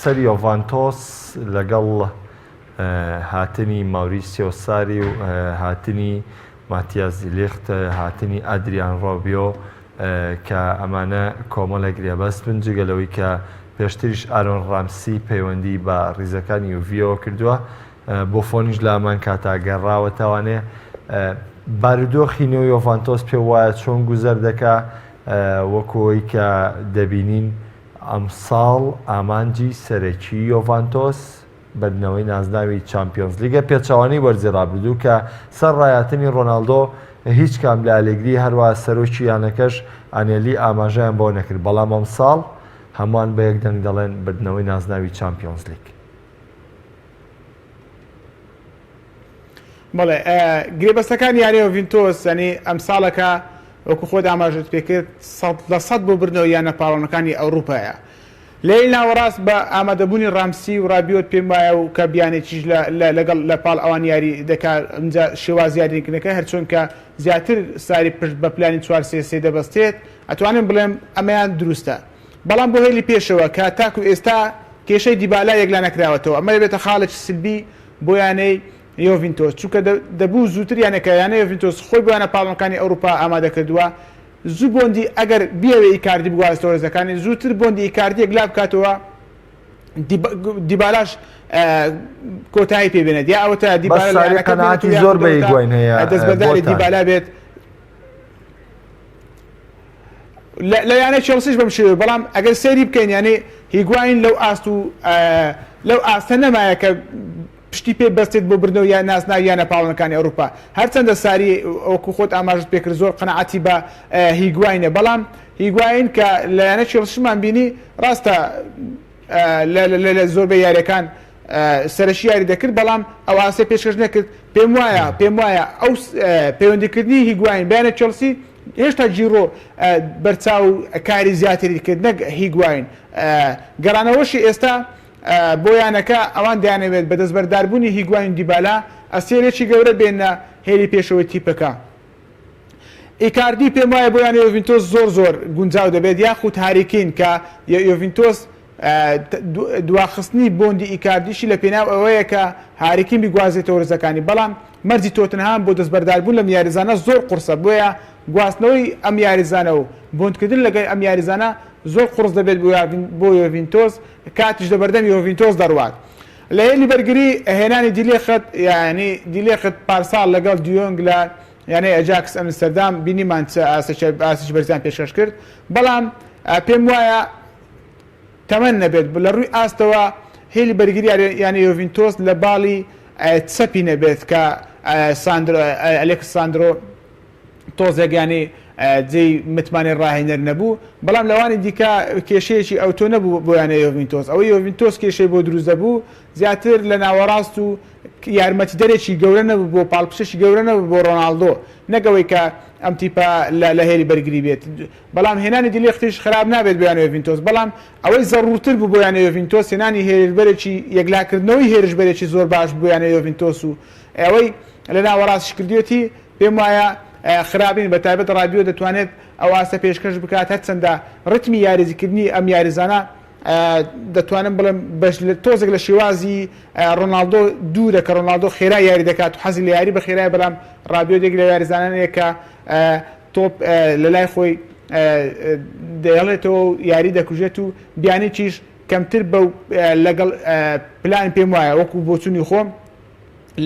سەر یۆڤانتۆس لەگەڵ هاتنی ماوریسیۆ ساری و هاتنی ماتیاس دیلیخت، هاتنی ئادریان ڕۆبیۆ کە ئەمانە کۆمەڵێک گرێبەست بن جگە لەوەی کە پێشتریش ئارۆن ڕامسی پەیوەندی بە ڕیزەکانی یوڤیەوە کردووە بۆفۆنیش لە هەمان کاتا گەڕاوەتەوانێ بارودۆخی نێو یۆڤانتۆس پێ وایە چۆن گوزەر دەکا وەکو ئەوەی کە دەبینین ئەمساڵ ئامانجی سەرەکی یۆڤانتۆس بردنەوەی نازناوی چامپیۆنزلیگە پێچەوانەی وەرزی رابردوو کە سەر ڕایاتنی ڕۆناڵدۆ هیچ کام لە ئالێگری هەروە سەرۆکی یانەکەش ئانێلی ئاماژەیان بەوە نەکرد بەڵام ئەمساڵ هەمووان بە یەک دەنگ دەڵێن بردنەوەی نازناوی چامپیۆنزلیگ. بەڵێ گرێبەستەکانی یانەی یۆڤینتۆس یانی ئەمساڵەکە وەکو خۆت ئاماژەت پێکرد 100% بۆ بردنەوە یانە پاڵەوانەکانی ئەوروپایە لەی ناوەڕاست بە ئامادەبوونی ڕامسی و ڕابیۆت پێم وایە و کە بیانێکیش لەگەڵ لە پاڵ ئەوان یاری دەکات ئەمجا شێواز یاریکردنەکە هەرچۆن کە زیاتر ساری پشت بە پلانی 4-3-3 دەبەستێت ئەتوانم بڵێم ئەمەیان دروستە بەڵام بۆ هێلی پێشەوە کە تاکو ئێستا کێشەی دیبالا یەکلانەکراوەتەوە ئەمە دەبێتە خاڵێکی سلبی بۆ یانەی یۆڤینتۆس چونکە دەبوو زووتر یانەکە یانەی یۆڤینتۆس خۆی بۆ یانە پاڵەوانەکانی ئەوروپا ئامادەکردووە زوو بۆندی ئەگەر بیەوێ ئیکاردی بگوازێتەوە ڕێزەکانی زووتر بۆندی ئیکاردی یەکلا بکاتەوە دیبالاش کۆتایی پێ بێنێت یا ئەوەتا دیبالا لە یانەکە قەناعەتی زۆر بە هیگواین هەیە دەستبەرداری دیبالا بێت لە یانەی چێڵسیش بەم شێوەیە بەڵام ئەگەر سەیری بکەین یانەی هیگواین لەو ئاست و لەو ئاستە نەمایە کە پشتی پێ بەستێت بۆ بردنەوە یان نازناوی یانە پاڵەوانەکانی ئەوروپا هەرچەندە ساری وەکو خۆت ئاماژت پێکرد زۆر قەناعەتی بە هیگواینە بەڵام هیگواین کە لە یانە چێڵسیشمان بینی ڕاستە لە زۆربەی یاریەکان سەرەکی یاری دەکرد بەڵام ئەو ئاستەی پێشکەش نەکرد پێم وایە پێم وایە ئەو پەیوەندیکردنی هیگواین بەیانە چێڵسی هێشتا جیرۆ بەرچاو کاری زیاتری کرد نەک هیگواین گەڕانەوەشی ئێستا بۆ یانەکە ئەوان دەیانەوێت بە دەستبەرداربوونی هیگواین دیبالا ئەستێرێکی گەورە بێنە هێلی پێشەوەی تیپەکە. ئیکاردی پێم وایە بۆ یانەی یۆڤینتۆس زۆر زۆر گونجاو دەبێت یاخود هاری کین کە یۆڤینتۆس دواخستنی بۆندی ئیکاردیشی لە پێناو ئەوەیە کە هاری کین بیگوازێتەوە رزەکانی بەڵام مەرجی تۆتنهام بۆ دەستبەرداربوون لەم یاریزانە زۆر قوڕسە بۆیە گواستنەوەی ئەم یاریزانە و بۆندکردن لەگەل ئەم یاریزانە زۆر قوڕس دەبێت بۆ یۆڤینتۆس کاتیش لەبەردەم یۆڤینتۆس دەڕوات. لە هێلی بەرگری هێنانی دیلێخت یانی دیلێخت پارساڵ لەگەڵ دیۆنگ لە یانەی ئەجاکس ئەمستەردام بینیمان چ ئاستێکی بەرزیان پێشکەش کرد بەڵام پێم وایە تەمەن نەبێت لە ڕووی ئاستەوە هێلی بەرگری یانەی یۆڤینتۆس لە باڵی چەپی نەبێت کە ساندرۆ ئەلێکساندرۆ تۆزێک یانی جێی متمانەی ڕاهێنەر نەبوو، بەڵام لەوانی دیکە کێشەیەکی ئەوتۆ نەبوو بۆ یانەی یۆڤینتۆس، ئەوەی یۆڤینتۆس کێشەی بۆ دروست دەبوو زیاتر لە ناوەڕاست و یارمەتیدەرێکی گەورە نەبوو بۆ پاڵپشتێکی گەورە نەبوو بۆ ڕۆناڵدۆ نەک ئەوەی کە ئەم تیپە لە هێلی بەرگری بێت، بەڵام هێنانی دیلیختیش خراپ نابێت بۆ یانەی یۆڤینتۆس، بەڵام ئەوەی زەڕوورتر بوو بۆ یانەی یۆڤینتۆس هێنانی هێرشبەرێکی یەکلاکردنەوەی هێرشبەرێکی زۆر باش بوو بۆ یانەی یۆڤینتۆس و ئەوەی لە ناوەڕاستیش کردوویەتی پێم وایە خراپ نین، بەتایبەت رابیۆ دەتوانێت ئەو ئاستە پێشکەش بکات، هەرچەندە ریتمی یاریکردنی ئەم یاریزانە دەتوانم بڵێم بەش تۆزێک لە شێوازی رۆناڵدۆ دوورە کە رۆناڵدۆ خێرا یاری دەکات و حەزی لە یاری بە خێرای، بەڵام رابیۆ یەک لە یاریزانانەیە کە تۆپ لە لای خۆی دەیەڵێتەوە و یاری دەکوژێت و بیانیچیش کەمتر بەو لەگەڵ پلان پێم وایە وەکو بۆچوونی خۆم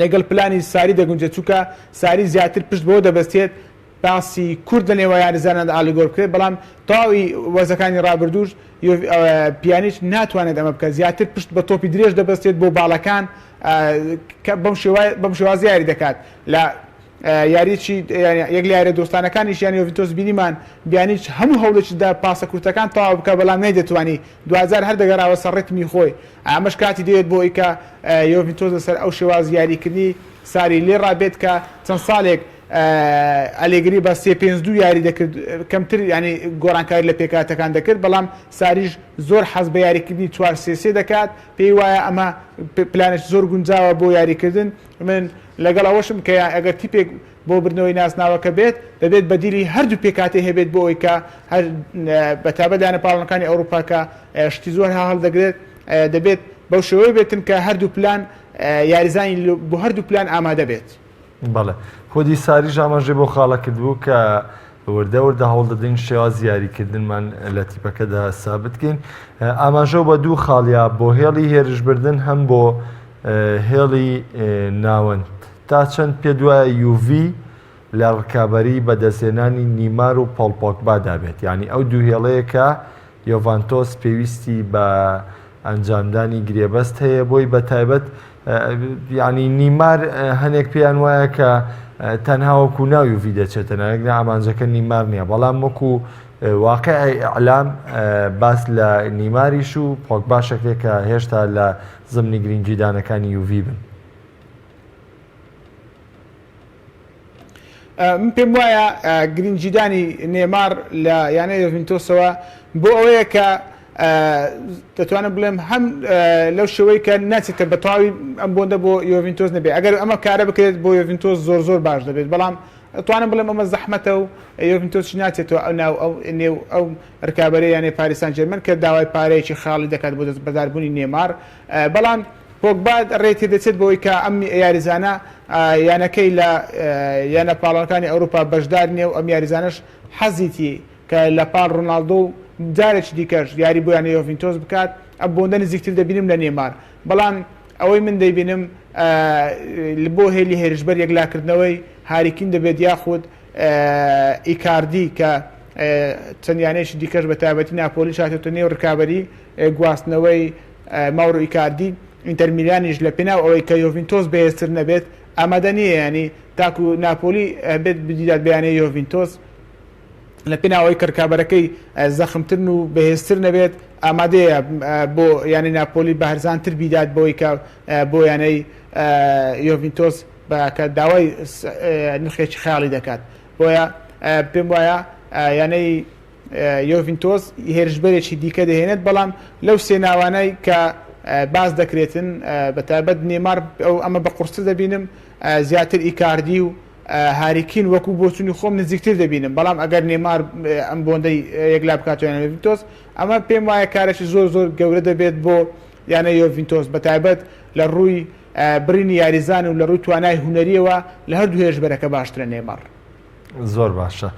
لەگەڵ پلانی ساری دەگونجێت، چونکە ساری زیاتر پشت بەوە دەبەستێت پاسی کورت لە نێوان یاریزاناندا ئاڵوگۆڕ بکرێت، بەڵام تەواوی وەرزەکانی رابردووش پیانیچ ناتوانێت ئەمە بکات، زیاتر پشت بە تۆپی درێژ دەبەستێت بۆ باڵەکان کە بەم شێوازە یاری دەکات. لە یاریی یەک لە یارییە دۆستانەکانیش یان یۆڤنتۆس بینیمان بیانیچ هەموو هەوڵێکی دا پاسە کورتەکان تەواو بکات، بەڵام نەیدەتوانی، دواجار هەر دەگەڕاوە سەر ریتمی خۆی. ئەمەش کاتی دەوێت بۆ ئەوەی کە یۆڤنتۆس لەسەر ئەو شێوازی یاریکردنی ساری لێ ڕابێت کە چەند ساڵێک ئەلێگری بە سێ پێنج دوو یاری دەکرد کەمتر ینی گۆڕانکاری لە پێکهاتەکان دەکرد بەڵام ساریش زۆر حەز بە یاریکردنی چوار سێ سێ دەکات پێی وایە ئەمە پلانێکی زۆر گونجاوە بۆ یاریکردن من لەگەڵ ئەوەشم کە ئەگەر تیپێک بۆ بردنەوەی نازناوەکە بێت، دەبێت بەدیلی هەردوو پێکهاتەی هەبێت بۆ ئەوەی کە هەر بەتایبەت یانە پاڵەوانەکانی ئەوروپا کە شتی زۆر هەڵدەگرێت، دەبێت بەو شێوەیە بێتن کە هەردوو پلان یاریزانی بۆ هەردوو پلان ئامادە بێت. بەڵێ خودی ساریش ئاماژەی بۆ خاڵە کردبوو کە وردە وردە هەوڵ دەدەین شێوازی یاریکردنمان لە تیپەکەدا سابت کەین ئاماژەو بە دوو خاڵیا بۆ هێڵی هێرشبردن هەم بۆ هێڵی ناوەند تا چەند پێت وایە یوڤی لە ڕکابەری بەدەستهێنانی نیمار و پۆڵ پۆگبادا بێت؟ یانی ئەو دوو هێڵەیە کە یۆڤانتۆس پێویستی بە ئەنجامدانی گرێبەست هەیە بۆی بە تایبەت یعنی نیمار هەنێک پێیان وایە کە تەنها وەکو ناو یوڤی دەچێتە ناوێک نا ئامانجەکە نیمار نییە بەڵام وەکو واقعی ئیعلام باس لە نیماریش و پۆگباشەکێک کە هێشتا لە زمنی گرنگیدانەکانی یوڤی بن. من پێم وایە گرنگیدانی نێمار لە یانەی یۆڤینتۆسەوە بۆ ئەوەیە کە دەتوانم بڵێم هەم لەو شێوەی کە ناچێتە بە تەواوی ئەم بۆندە بۆ یۆڤینتۆس نەبێت ئەگەر ئەمە کارە بکرێت بۆ یۆڤینتۆس زۆر زۆر باش دەبێت بەڵام ئەتوانم بڵێم ئەمە زەحمەتە و یۆڤینتۆسیش ناچێتەوە ئەو ناو ئەو نێو ئەو رکابەرەی یانەی پاریس سان جێرمەن کە داوای پارەیەکی خەیاڵی دەکات بۆ دەستبەرداربوونی نێمار بەڵام پۆگبا رێی تێدەچێت بەوەی کە ئەم یاریزانە یانەکەی لە یانە پاڵەوانەکانی ئەوروپا بەشدار نییە و ئەم یاریزانەش حەزیتی کە لە پاڵ رۆناڵدۆ و جارێکی دیکەش یاری بۆ یانەی یۆڤینتۆس بکات ئەم بۆندە نزیکتر دەبینم لە نێمار بەڵام ئەوەی من دەیبینم بۆ هێلی هێرشبەر یەکلاکردنەوەی هاری کین دەبێت یاخود ئیکاردی کە چەند یانەیەکی دیکەش بە تایبەتی ناپۆلیش هاتۆتە نێو رکابەری گواستنەوەی ماورۆ ئیکاردی، ئینتەر میلانیش لە پێناو ئەوەی کە یۆڤینتۆس بەهێزتر نەبێت ئامادە نییە یانی تاکو ناپۆلی بێت بدیدات بە یانەی یۆڤینتۆس لە پێناو ئەوەی کە رکابەرەکەی زەخمترن و بەهێزتر نەبێت ئامادەیە بۆ یانەی ناپۆلی بە هەرزانتر بیدات بەوەی کە بۆ یانەی یۆڤینتۆس کە داوای نرخێکی خەیاڵی دەکات بۆیە پێم وایە یانەی یۆڤینتۆس هێرشبەرێکی دیکە دەهێنێت، بەڵام لەو سێ ناوانەی کە باس دەکرێتن بە تایبەت نێمار ئەمە بە قورستر دەبینم، زیاتر ئیکاردی و هاری کین وەکو بۆچونی خۆم نزیکتر دەبینم، بەڵام ئەگەر نێمار ئەم بۆندەی یەکلا بکاتەوە یانە یۆڤینتۆس ئەمە پێم وایە کارێکی زۆر زۆر گەورە دەبێت بۆ یانە یۆڤینتۆس بە تایبەت لە ڕووی بڕینی یاریزان و لە ڕووی توانای هونەریەوە لە هەردوو هێرشبەرەکە باشترە نێمار. زۆر باشە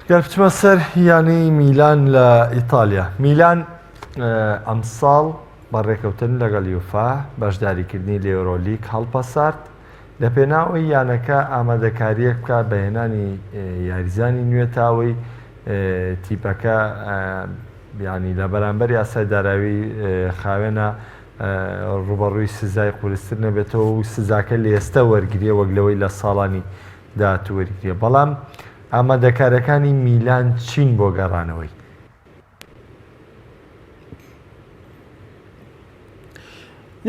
گەر بچمە سەر یانەی میلان لە ئیتالیا میلان ئەمساڵ بە ڕێکەوتن لەگەڵ یوفا بەشداریکردنی لە یۆرۆلیگ هەڵپەسارد، لەپێناو ئەوەی یانەکە ئامادەکارییەک بکات بە هێنانی یاریزانی نوێ تا ئەوەی تیپەکە یانی لە بەرامبەر یاسای داراوی خاوێنە ڕوبەڕووی سزای قورستر نەبێتەوە و سزاکە لە ئێستا وەرگریە وەک لەوەی لە ساڵانی داهاتوو وەرگریە بەڵام ئامادەکارەکانی میلان چین بۆ گەڕانەوەی؟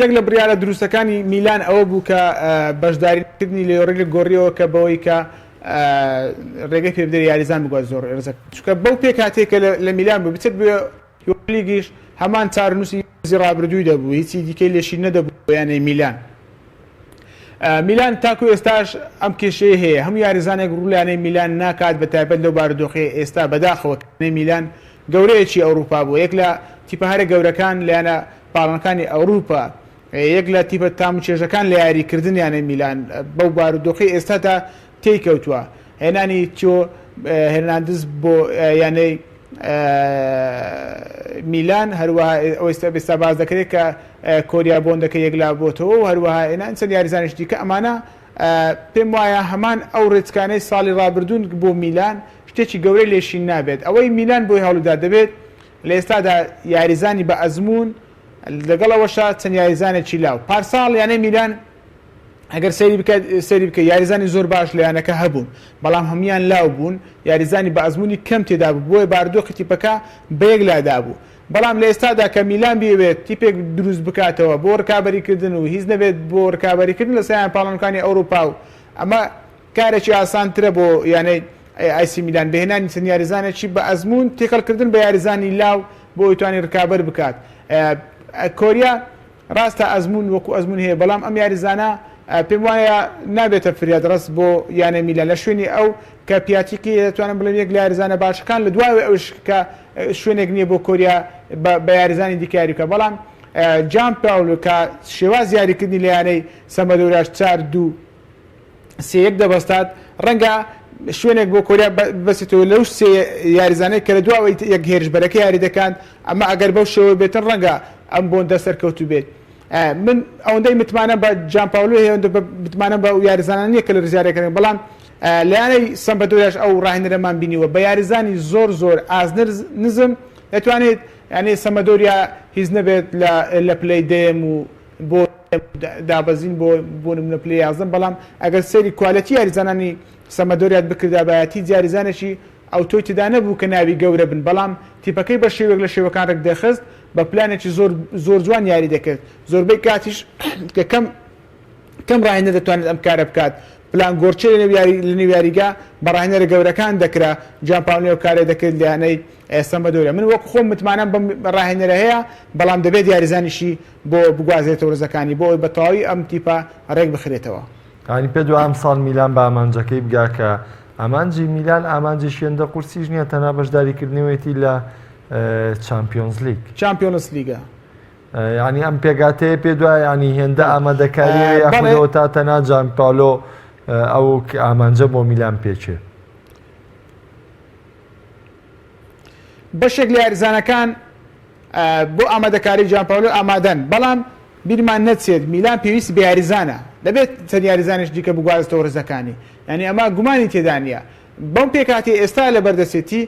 یەک لە بڕیارە دروستەکانی میلان ئەوە بوو کە بەشداریکردنی لە یۆرۆلیگ گۆڕیەوە کە بەوەی کە ڕێگەی پێ بدرێت یاریزان بگوازێتەوە ڕێزەکە چونکە بەو پێکهاتەیە کە لە میلان بوو بچێت بۆ یۆرۆلیگیش هەمان چارەنووسی وەرزی ڕابردووی دەبوو هیچی دیکەی لێشی نەدەبوو بۆ یانەی میلان. میلان تاکو ئێستاش ئەم کێشەیە هەیە هەموو یاریزانێک ڕوو لە یانەی میلان ناکات بە تایبەت لەو بارودۆخەی ئێستا بەداخەوە کە یانەی میلان گەورەیەکی ئەوروپا بووە یەک لە تیپە هەرە گەورەکان لە یانە پاڵەوانەکانی ئەوروپا یەک لە تیپە تام و چێژەکان لە یاریکردن یانەی میلان بەو بارودۆخەی ئێستادا تێی کەوتووە هێنانی تیۆ هێرناندز بۆ یانەی میلان هەروەها ئێستا باس دەکرێت کە کۆریا بۆندەکە یەکلا بۆتەوە و هەروەها هێنان چەند یاریزانێکی دیکە ئەمانە پێم وایە هەمان ئەو ڕێچکانەی ساڵی ڕابردوون بۆ میلان شتێکی گەورەی لێشین نابێت ئەوەی میلان بۆی هەوڵدا دەبێت لە ئێستادا یاریزانی بە ئەزموون لەگەڵ ئەوەشا چەند یاریزانێکی لاو پارساڵ یانەی میلان ئەگەر سەیری بکە سەیری بکە یاریزانی زۆر باش لە یانەکە هەبوون بەڵام هەموویان لاو بوون یاریزانی بە ئەزموونی کەم تێدا بوو بۆیە بارودۆخی تیپەکە بەیەک لادا بوو بەڵام لە ئێستادا کە میلان بیەوێت تیپێک دروست بکاتەوە بۆ ڕکابەریکردن و هیچ نەبێت بۆ ڕکابەریکردن لە سایان پاڵەوانەکانی ئەوروپا و ئەمە کارێکی ئاسانترە بۆ یانەی ئایسی میلان بەهێنانی چەند یاریزانێکی بە ئەزموون تێکەڵکردن بە یاریزانی لاو بۆ ئەوی توانی ڕکابەر بکات کۆریا ڕاستە ئەزموون وەکو ئەزموون هەیە، بەڵام ئەم یاریزانە پێم وایە نابێتە فریادڕەس بۆ یانەی میلان لە شوێنی ئەو کە پیاتیکی دەتوانم بڵێم یەک لە یاریزانە باشەکان لە دواوەی ئەوش کە شوێنێک نییە بۆ کۆریا بە یاریزانی دیکە یاری بکات بەڵام جان پاولو کە شێواز یاریکردنی لە یانەی سەمبەدۆریاش 4-2 3-1 دەبەستات ڕەنگە شوێنێک بۆ کۆریا ببەستێتەوە لەو سێ یاریزانەی کە لە دواوەی یەک هێرشبەرەکە یاری دەکات ئەمە ئەگەر بەو شێوە بێتن ڕەنگە ئەم بۆندە سەرکەوتوو بێت من ئەوەندەی متمانە بە جان پاولۆ هەیە ئەوەندە متمانە بە یاریزانان نییە کە لە ریزیارەکەن بەڵام لە یانەی سەمپدۆریاش ئەو ڕاهێنەرەمان بینیوە بە یاریزانی زۆر زۆر ئاست نزم دەتوانێت یانەی سەمپدۆریا هیچ نەبێت لە پلەی دەیەم و بۆ دابەزین بۆ بۆ نمونە پلەی یازدەم بەڵام ئەگەر سەیری quality یاریزانانی سەمپدۆریات بکردابایە هیچ یاریزانێکی ئەوتۆی تێدا نەبوو کە ناوی گەورە بن بەڵام تیپەکەی بە شێوەیەک لە شێوەکان ڕێک دەخست بە پلانێکی زۆر زۆر جوان یاری دەکرد زۆربەی کاتیش کە کەم کەم ڕاهێنەر دەتوانێت ئەم کارە بکات پلان گۆڕچێ لەنێو یاری لەنێو یاریگا بە ڕاهێنەرە گەورەکان دەکرا جان پاولۆ کارێ دەکرد لە یانەی سەمپدۆریا من وەک خۆم متمانەم بەم ڕاهێنەرە هەیە بەڵام دەبێت یاریزانیشی بۆ بگوازرێتەوە ڕزەکانی بۆ ئەوەی بە تەواوی ئەم تیپە ڕێک بخرێتەوە. یانی پێت وایە ئەمساڵ میلان بە ئامانجەکەی بگا کە ئامانجی میلان ئامانجێکی هێندە قورسیش نییە تەنها بەشداریکردنەوەیەتی لە چامپیۆنزلیگ. چامپیۆنس لیگە. یانی ئەم پێکهاتەیە پێت وایە یانی هێندە ئامادەکارییە یاخود تا تەنها جان پاولۆ ئەو ئامانجە بۆ میلان پێکێ؟ بەشێک لە یاریزانەکان بۆ ئامادەکاری جانپاولۆ ئامادەن، بەڵام بیرمان نەچێت میلان پێویستی بە یاریزانە، دەبێت چەند یاریزانێکی دیکە بگوازێتەوە ریزەکانی، یانی ئەمە گومانی تێدا نییە، بەم پێکهاتەی ئێستا لەبەردەستێتی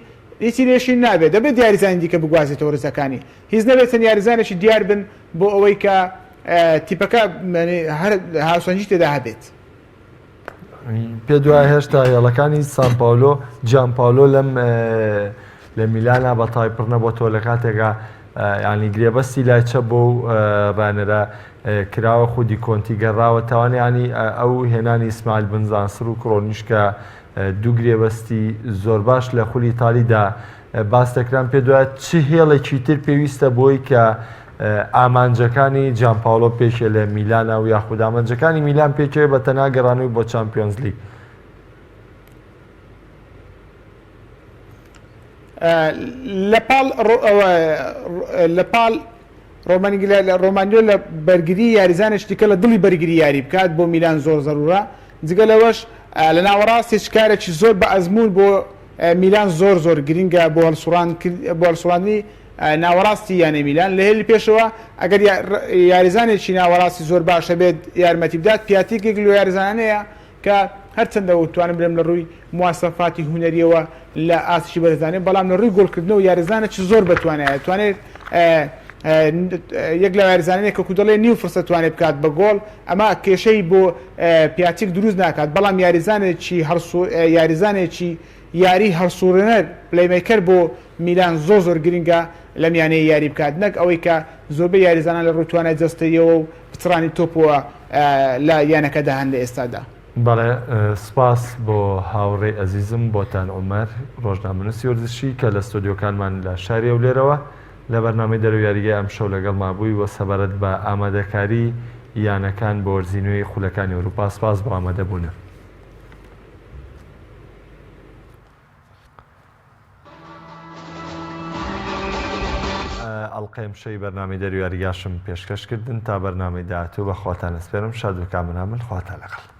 هیچی لێ شین نابێت، دەبێت یاریزانی دیکە بگوازێتەوە ریزەکانی، هیچ نەبێت چەند یاریزانێکی دیار بن بۆ ئەوەی کە تیپەکە هەر هاوسەنگی تێدا هەبێت. پێت وایە هێشتا هێڵەکانی سان پاولۆ جان پاولۆ لەم لە میلانا بە تای پڕ نەبۆتەوە لە کاتێکا ینی گرێبەستی لای چە بۆ ڕانەرە کراوە خودی کۆنتی گەڕاوە تاوان ینی ئەو هێنانی ئیسماعیل بنزانسر و کرۆنیشکە دوو گرێبەستی زۆر باش لە خولی تالیدا باس دەکران پێ دوایە چ هێڵێکی تر پێویستە بۆی کە ئامانجەکانی جانپاولۆ پێکێ لە میلانە و یاخود ئامانجەکانی میلان پێکێ بە تەنها گەڕانەوەی بۆ چامپیۆنزلیگ. لە پاڵ ڕۆمانیۆ لە بەرگری یاریزانێکی دیکە لە دڵی بەرگری یاری بکات بۆ میلان زۆر زەرورە جگە لەوەش لە ناوەڕاست هیچ کارێکی زۆر بە ئەزموون بۆ میلان زۆر زۆر گرنگە بۆ هەڵسوڕاندنی. ناوەڕاستی یانەی میلان، لە هێلی پێشەوە ئەگەر یاریزانێکی ناوەڕاستی زۆر باش هەبێت یارمەتی بدات، پیاتیک یەک لەو یاریزانانەیە کە هەرچەندە توانم بلێم لە ڕووی مواسەفاتی هونەریەوە لە ئاستێکی بەرزدا نیە، بەڵام لە ڕووی گۆڵکردنەوە یاریزانێکی زۆر بەتوانایە، توانێت یەک لە یاریزانانێک کە دەڵێ نیو فرسەت توانێت بکات بە گۆڵ، ئەمە کێشەی بۆ پیاتیک دروست ناکات، بەڵام یاریزانێکی یاریزانێکی یاری هەڵسوڕێنەر، playmaker، بۆ میلان زۆر زۆر گرنگە لەم یانەیە یاری بکات، نەک ئەوەی کە زۆربەی یاریزانان لە ڕووی توانای جەستەییەوە و پچڕانی تۆپەوە لە یانەکەدا هەن لە ئێستادا. بەڵێ سوپاس بۆ هاوڕێی ئەزیزم بۆتان عومەر ڕۆژنامەنووسی وەرزشی کە لە ستۆدیۆکانمان لە شاری هەولێرەوە لە بەرنامەی دەرەوەی یاریگای ئەمشەو لەگەڵما بووی و سەبارەت بە ئامادەکاری یانەکان بۆ وەرزی نوێی خولەکانی ئەوروپا سوپاس بۆ ئامادەبوونت. ئەڵقەی ئەمشەوی بەرنامەی دەرەوەی یاریگاشم پێشکەش کردن تا بەرنامەی داهاتوو بە خواتان ئەسپێرم شاد و کامەران بن خواتان لەگەڵ.